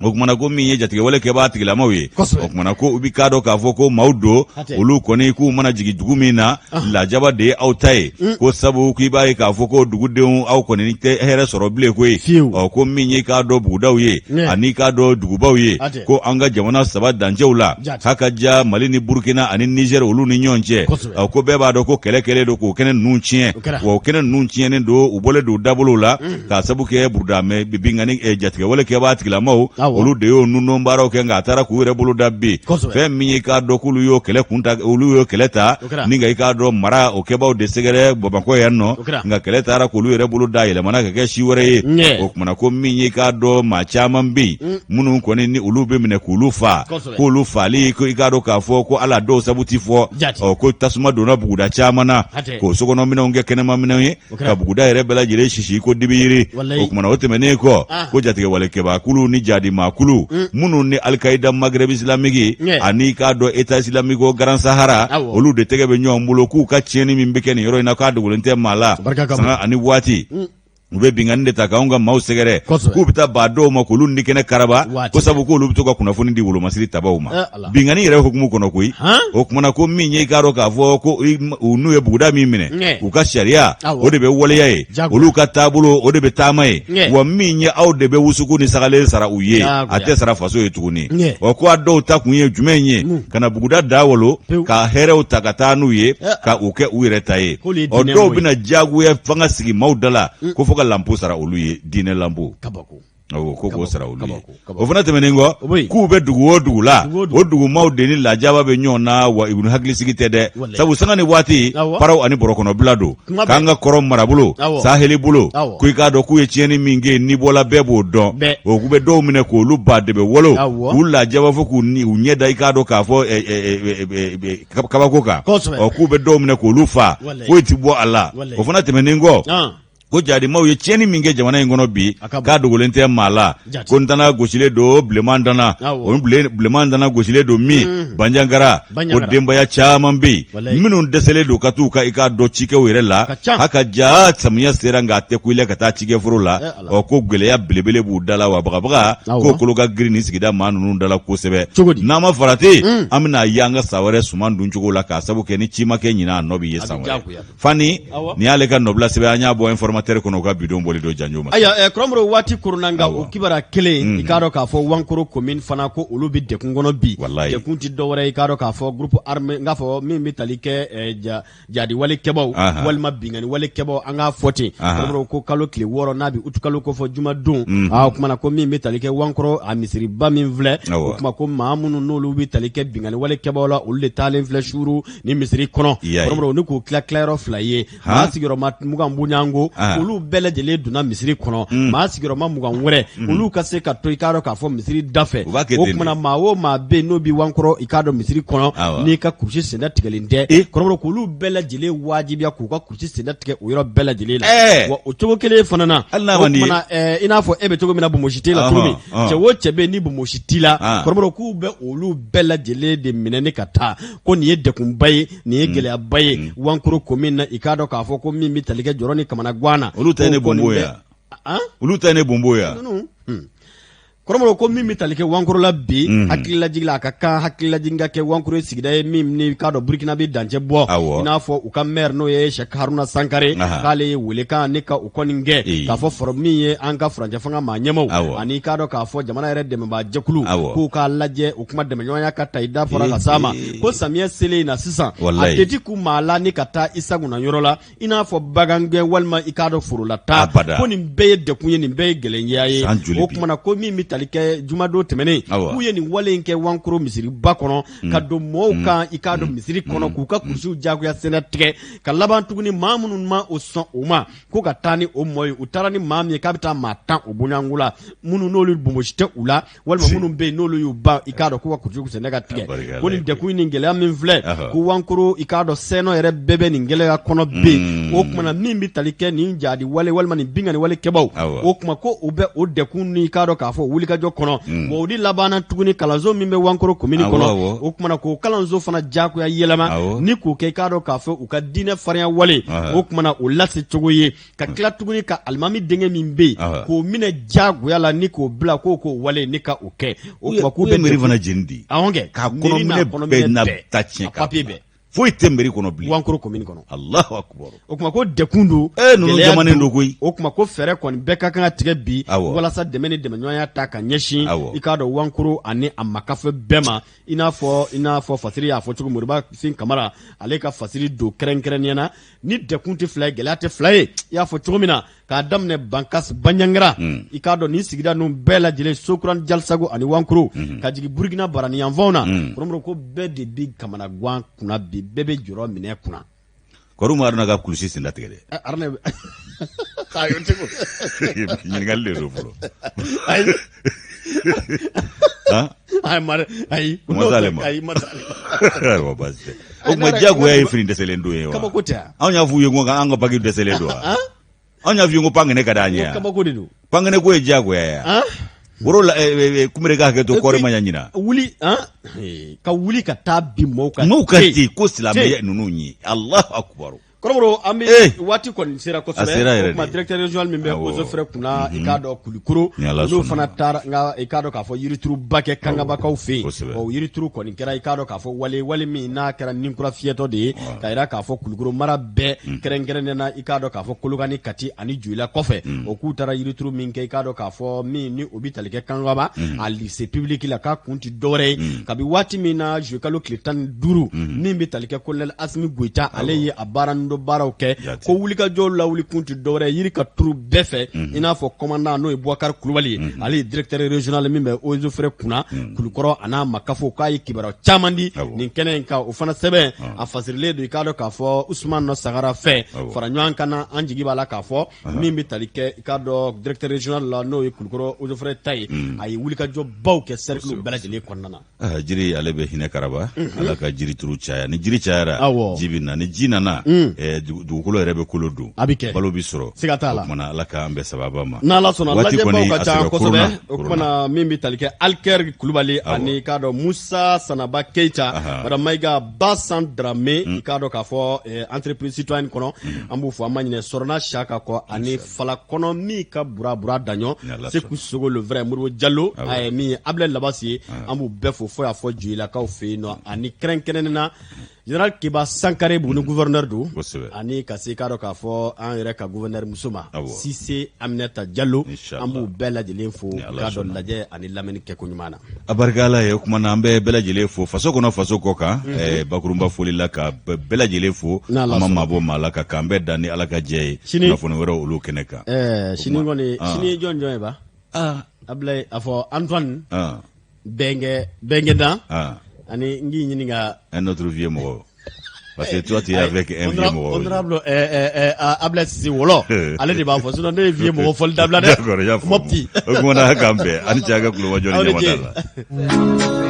O kumana ko min ye jatigɛwale kɛbaa tigilamaw ye, o kumana ko u bɛ k'a dɔn k'a fɔ ko maaw don olu kɔni k'u mana jigin dugu min na lajaba de ye aw ta ye, ko sabu k'i b'a ye k'a fɔ ko dugudenw aw kɔni tɛ hɛrɛ sɔrɔ bilen koyi. Ɔ, ko min ye k'a dɔn bugudaw ye ani k'a dɔn dugubaw ye, ko an ka jamana saba dancɛw la k'a ka ja Mali ni Burukina ani Nizɛri olu ni ɲɔgɔn cɛ, ko bɛɛ b'a dɔn ko kɛlɛ kɛlen don k'o kɛnɛ ninnu tiɲɛ, wa o kɛnɛ ninnu tiɲɛnen don, u bɔlen don dabolow la k'a sabu kɛ burudamɛ binkanni jatigɛwale kɛbaa tigilamaw olu de y'o nundon baaraw kɛ, nka a taara k'u yɛrɛ bolo da bi fɛn min ye k'a dɔn k'olu y'o kɛlɛ kun ta, olu y'o kɛlɛ ta ni ka i k'a dɔn mara o kɛbaaw de sɛgɛrɛ Bamakɔ yan nɔ, nka kɛlɛ taara k'olu yɛrɛ bolo da yɛlɛmana ka kɛ si wɛrɛ ye. O kumana ko min ye k'a dɔn maa caman bɛ yen minnu kɔni ni olu bɛ minɛ k'olu faa, k'olu faali ko i k'a dɔn k'a fɔ ko ala dɔw sabu ti fɔ. Ɔ, ko tasuma donna buguda caman na k'o sokɔnɔminɛnw kɛ kɛnɛmaminɛnw ye, ka buguda yɛrɛ bɛɛ lajɛlen sisi ko dibiyiri. O kumana o tɛmɛnen kɔ, ko jatigɛwalekɛbaa kulu ni jadimaa kulu minnu ni Alikayida Maghreb islamique ani k'a dɔn État islamique au Grand Sahara olu de tɛgɛ bɛ ɲɔgɔn bolo, k'u ka tiɲɛni min bɛ kɛ nin yɔrɔ in na k'a dogolen tɛ maa la, sanga ani waati u bɛ binkanni de ta k'anw ka maaw sɛgɛrɛ, k'u bɛ taa ba dɔw ma k'olu ni kɛnɛ karaba, ko sabu k'olu bɛ to ka kunnafoni di wolomasiri tabaw ma binkanni yɛrɛ hukumu kɔnɔ koyi. O kumana ko min ye i k'a dɔn k'a fɔ ko u n'u ye buguda min minɛ, u ka sariya o de bɛ waleya ye, olu ka taabolo o de bɛ taama ye, wa min ye aw de bɛ wusuku ni sagalen sara u ye, a tɛ sara faso ye tuguni. Wa ko a dɔw ta kun ye jumɛn ye? Ka na buguda da walo, ka hɛrɛw ta ka taa n'u ye, ka u kɛ u yɛrɛ ta ye. Ɔ, dɔw bɛna diyagoya fanga sigi maaw da la ko fo ka lanpo sara olu ye, diinɛ lanpo. Awɔ, ko k'o sara olu ye. O fana tɛmɛnen kɔ, k'u bɛ dugu o dugu la, o dugumaw de ni lajaba bɛ ɲɔgɔn na, wa u ni hakilisigi tɛ dɛ, sabu sanga ni waati paraw ani bɔrɔkɔnɔbila don. K'an ka kɔrɔn marabolo, saheli bolo, ko i k'a dɔn k'u ye tiɲɛni min kɛ, n'i bɔla bɛɛ b'o dɔn. O k'u bɛ dɔw minɛ k'olu ba de bɛ wolo, k'u lajaba fo k'u ɲɛ da i k'a dɔn k'a fɔ kabako kan. Ɔ, k'u bɛ dɔw minɛ k'olu fa, foyi tɛ bɔ a la. O fana tɛmɛnen kɔ, ko jadimaw ye tiɲɛni min kɛ jamana in kɔnɔ bi, k'a dogolen tɛ maa la. Ko ntana gosilen don, bilenman dana, o bilenman dana gosilen don min, Banjagara, ko denbaya caman bɛ yen minnu dɛsɛlen don ka t'u ka i k'a dɔn cikɛw yɛrɛ la. Haka ja samiya sera, nka a tɛ ku i la ka taa cikɛforo la. Ɔ, ko gɛlɛya belebele b'u da la, wa bagabaga k'o kolo ka girin nin sigida maa ninnu da la kosɛbɛ. N'an ma farati, an bɛna ye an ka san wɛrɛ suman duncogo la, k'a sabu kɛ ni ci ma kɛ ɲinan, a nɔ bɛ ye san wɛrɛ. Fani, nin y'ale ka nɔbila sɛbɛn, an y'a bɔ Informateur kɔnɔ, u ka bidon bɔli don janjo ma. Ayiwa, Kɔrɔmɔrɔ, waati koronna, nka o kibaruya kelen, i k'a dɔn k'a fɔ Wankoro commune fana, ko olu bɛ degun kɔnɔ bi. Degun tɛ dɔwɛrɛ ye, i k'a dɔn k'a fɔ groupe armé, n k'a fɔ min bɛ tali kɛ jadi wale kɛbaw walima binkanni wale kɛbaw, an k'a fɔ ten, Kɔrɔmɔrɔ, ko kalo tile 6 n'a bɛ uti kalo kofɔ jumadon, o kuma na ko min bɛ tali kɛ Wankoro a misiriba min filɛ, o kuma ko maa minnu n'olu bɛ tali kɛ binkanni wale kɛbaw la, olu de taalen filɛ suuru ni misiri kɔnɔ. Kɔrɔmɔrɔ, ni k'u tila tilayɔrɔ fila ye, maa sigiyɔrɔma 20 bonyanko, olu bɛɛ lajɛlen donna misiri kɔnɔ, maa sigiyɔrɔma 20 wɛrɛ, olu ka se ka to i k'a dɔn k'a fɔ misiri da fɛ. O kuma na, maa o maa bɛ yen n'o bɛ Wankɔrɔ i k'a dɔn misiri kɔnɔ, n'i ka kurusi senda tigɛlen tɛ, Kɔrɔmɔrɔ, k'olu bɛɛ lajɛlen wajibiya k'u ka kurusi senda tigɛ o yɔrɔ bɛɛ lajɛlen la. Wa o cogo kelen fana na, o kuma na, i n'a fɔ e bɛ cogo min na, bonbosi t'e la cogo min, cɛ o cɛ bɛ yen ni bonbosi t'i la, Kɔrɔmɔrɔ, k'u bɛ olu bɛɛ lajɛlen de minɛ ni ka taa. Ko nin ye degunba ye, nin ye gɛlɛyaba ye Wankoro commune na. I k'a dɔn k'a fɔ ko min bɛ tali kɛ jɔrɔ ni kamanagan na. Olu ta ye ne bonbo ye, olu ta ye ne bonbo ye. Kɔrɔmɔrɔ, ko min bɛ tali kɛ Wankoro la bi, hakililajigin la, a ka kan hakililajigin ka kɛ. Wankoro ye sigida ye min ni k'a dɔn Burukina bɛ dancɛ bɔ, i n'a fɔ u ka maire n'o ye Sɛki Haruna Sankare, k'ale ye welekan ni ka u kɔni kɛ k'a fɔ min ye an ka furancɛ fanga maa ɲɛmaw ani k'a dɔn k'a fɔ jamana yɛrɛ dɛmɛbaa jɛkulu, k'u k'a lajɛ o kuma dɛmɛɲɔgɔnya ka ta i da fɔra ka s'a ma. Ko samiyɛ selen na sisan, a tɛ ku maa la ni ka taa i sagona yɔrɔ la, i n'a fɔ bagangɛn walima i k'a dɔn forola taa. Ko nin bɛɛ ye degun ye, nin bɛɛ ye gɛlɛya ye. O kuma na, ko min bɛ tali kɛ jumadon tɛmɛnen, k'u ye nin wale in kɛ Wankoro misiriba kɔnɔ, ka don mɔgɔw kan i k'a dɔn misiri kɔnɔ, k'u ka kurusiw jagoya senda tigɛ, ka laban tuguni maa minnu ma o sɔn o ma, ko ka taa ni o mɔɔ ye. U taara ni maa min ye k'a bɛ taa maa 10 o bonyanko la, minnu n'olu bonbosi tɛ u la, walima minnu bɛ yen n'olu y'u ban i k'a dɔn k'u ka kurusi senda ka tigɛ. Ko nin degun ni gɛlɛya min filɛ, ko Wankoro i k'a dɔn sɛnɔ yɛrɛ bɛɛ bɛ nin gɛlɛya kɔnɔ bɛ yen. O kuma na, min bɛ tali kɛ nin jadi wale walima nin binkanni wale kɛbaw, o kuma ko u bɛ o degun ni i k'a dɔn k'a fɔ wulikajɔ kɔnɔ. Wa o de labanna tuguni, kalanso min bɛ Wankoro komini kɔnɔ, o kuma na k'o kalanso fana jagoya yɛlɛma ni k'o kɛ i k'a dɔn k'a fɔ u ka diinɛ farinya wale, o kuma na o lase cogo ye, ka tila tuguni ka alimami denkɛ min bɛ yen k'o minɛ jagoya la ni k'o bila k'o k'o wale ni ka o kɛ. O kuma k'u bɛ mairie fana jeni di. Awɔ kɛ. K'a kɔnɔminɛ bɛɛ na ta tiɲɛ ka papier bɛɛ. Foyi tɛ mairie kɔnɔ bilen. Wankoro commune kɔnɔ. Alahu akubaru. O kuma ko degun don. Ee, ninnu jamanen don koyi. O kuma ko fɛɛrɛ kɔni bɛɛ ka kan ka tigɛ bi walasa dɛmɛ ni dɛmɛɲɔgɔnya ta ka ɲɛsin i k'a dɔn Wankoro ani a makafɛ bɛɛ ma. I n'a fɔ fasiri y'a fɔ cogo, Moriba Sin Kamara ale ka fasiri don kɛrɛnkɛrɛnnenya na, ni degun tɛ fila ye, gɛlɛya tɛ fila ye. I y'a fɔ cogo min na, k'a daminɛ Bankas, Banjagara, i k'a dɔn nin sigida ninnu bɛɛ lajɛlen, Sokura, Jalisago ani Wankoro, ka jigin Burukina barani yanfanw na, Kɔrɔmɔrɔ, ko bɛɛ de bɛ kamanagan kunna bi, bɛɛ bɛ jɔrɔ minɛ kunna. Kɔri ma Haruna ka kulusi sen tigɛ dɛ. Haruna ɲininkali de don fɔlɔ. Ayi, ayi, ayi, ayiwa, baasi tɛ. O tuma diyagoya ye fini dɛsɛlen don ye wa? Kabako tɛ. Anw y'a f'u ye ko an ka baki dɛsɛlen don wa? Anw y'a f'u ye ko pankɛnɛ ka d'an ye. Kabako de don. Pankɛnɛ ko ye diyagoya ye. Woro la kunbere ka hakɛ to, kɔɔri ma ɲa ɲina. Wuli ka wuli ka taa bin mɔgɔw kan. Mɔgɔw kan ten ko silamɛya ninnu ye. Alahu akubaru. Kɔrɔmɔrɔ, an bɛ waati kɔni sera kosɛbɛ. A sera yɛrɛ de. O tuma directeur régional min bɛ eaux et forêts kunna, i k'a dɔn Kulikoro, olu fana taara, nka i k'a dɔn k'a fɔ yirituruba kɛ Kangabakaw fɛ yen. O yirituru kɔni kɛra i k'a dɔn k'a fɔ wale min n'a kɛra ninkura fiyɛtɔ de ye, k'a jira k'a fɔ Kulikoro mara bɛɛ, kɛrɛnkɛrɛnnen na i k'a dɔn k'a fɔ Kolokani, Kati ani Joyila kɔfɛ, o k'u taara yirituru min kɛ i k'a dɔn k'a fɔ min ni o bɛ tali kɛ Kangaba a lycée public la, k'a kun tɛ dɔwɛrɛ ye, kabi waati min na juillet kalo tile 15, min bɛ tali kɛ colonel Asimi Goyita, ale ye a baara dɔ waleɲumandɔn baaraw kɛ ko wulikajɔ lawuli kun tɛ dɔwɛrɛ yiri ka turu bɛɛ fɛ i n'a fɔ commandant n'o ye Boubacar Kulubali ye ale ye directeur régional min bɛ eaux et forêts kunna Kulukɔrɔ a n'a makafo k'a ye kibaruya caman di nin kɛnɛ in kan o fana sɛbɛn a fasirilen don i k'a dɔn k'a fɔ Usumani Nɔ Sagara fɛ fara ɲɔgɔn kan na an jigi b'a la k'a fɔ min bɛ tali kɛ i k'a dɔn directeur régional la n'o ye Kulukɔrɔ eaux et forêts ta ye a ye wulikajɔbaw kɛ cercle bɛɛ lajɛlen kɔnɔna na. Ah, jiri ale bɛ hinɛ karaba mhm. Ala ka jiri turu caya ni jiri cayara ji bɛ na ni ji nana mm. eh, dugukolo yɛrɛ bɛ kolo don a bɛ kɛ balo bɛ sɔrɔ siga t'a la o kumana Ala k'an bɛn sababa ma n'Ala sɔnna lajɛbaw ka ca kosɛbɛ o kumana min bɛ tali kɛ Alikɛri Kulubali ani k'a dɔn Musa Sanaba Keyita Madame Mayiga Basan Darame mm. i k'a dɔn k'a fɔ eh, entreprise citoyenne kɔnɔ mm. an b'u fo an ma ɲinɛ Sɔrɔna Saka kɔ ani Falakɔnɔ min ka Bura Bura Daɲɔ Seku Sogo le vrai Modibo Jalo min ye Ablaye Labasi ye an b'u bɛɛ fo fo y'a fɔ Joyilakaw fɛ yen nɔ ani kɛrɛnkɛrɛnnen na général Keba Sankare Buguni gouverneur don ani ka se k'a dɔn k'a fɔ an yɛrɛ ka gouverneur muso ma Sise Aminata Jalo an b'u bɛɛ lajɛlen fo k'a dɔn lajɛ ani lamɛnni kɛko ɲuman na. A barika Ala ye o tuma na an bɛ bɛɛ lajɛlen fo faso kɔnɔ faso kɔ kan mhm. eh, bakurunba foli la ka bɛɛ lajɛlen fo an ma maa bɔ maa la ka k'an bɛɛ dan ni Ala ka jɛ ye kunnafoni wɛrɛw olu kɛnɛ kan. Eh, sini kɔni ah. sini ye jɔn jɔn ye ba ah. Ablaye a fɔ Antoine ah. Bɛnkɛ Bɛnkɛdan ani n k'i ɲininka un autre vieux mɔgɔ Parce que toi, tu es avec un vieux mɔgɔ. Honorable Ablaye Sise Wɔlɔ, ale de b'a fɔ sinon ne ye vieux mɔgɔ fɔli dabila dɛ. D'accord, n y'a faamu. Mopti. O kumana k'an bɛn, a ni ce a ka kulomajɔ ni ɲɛmada la.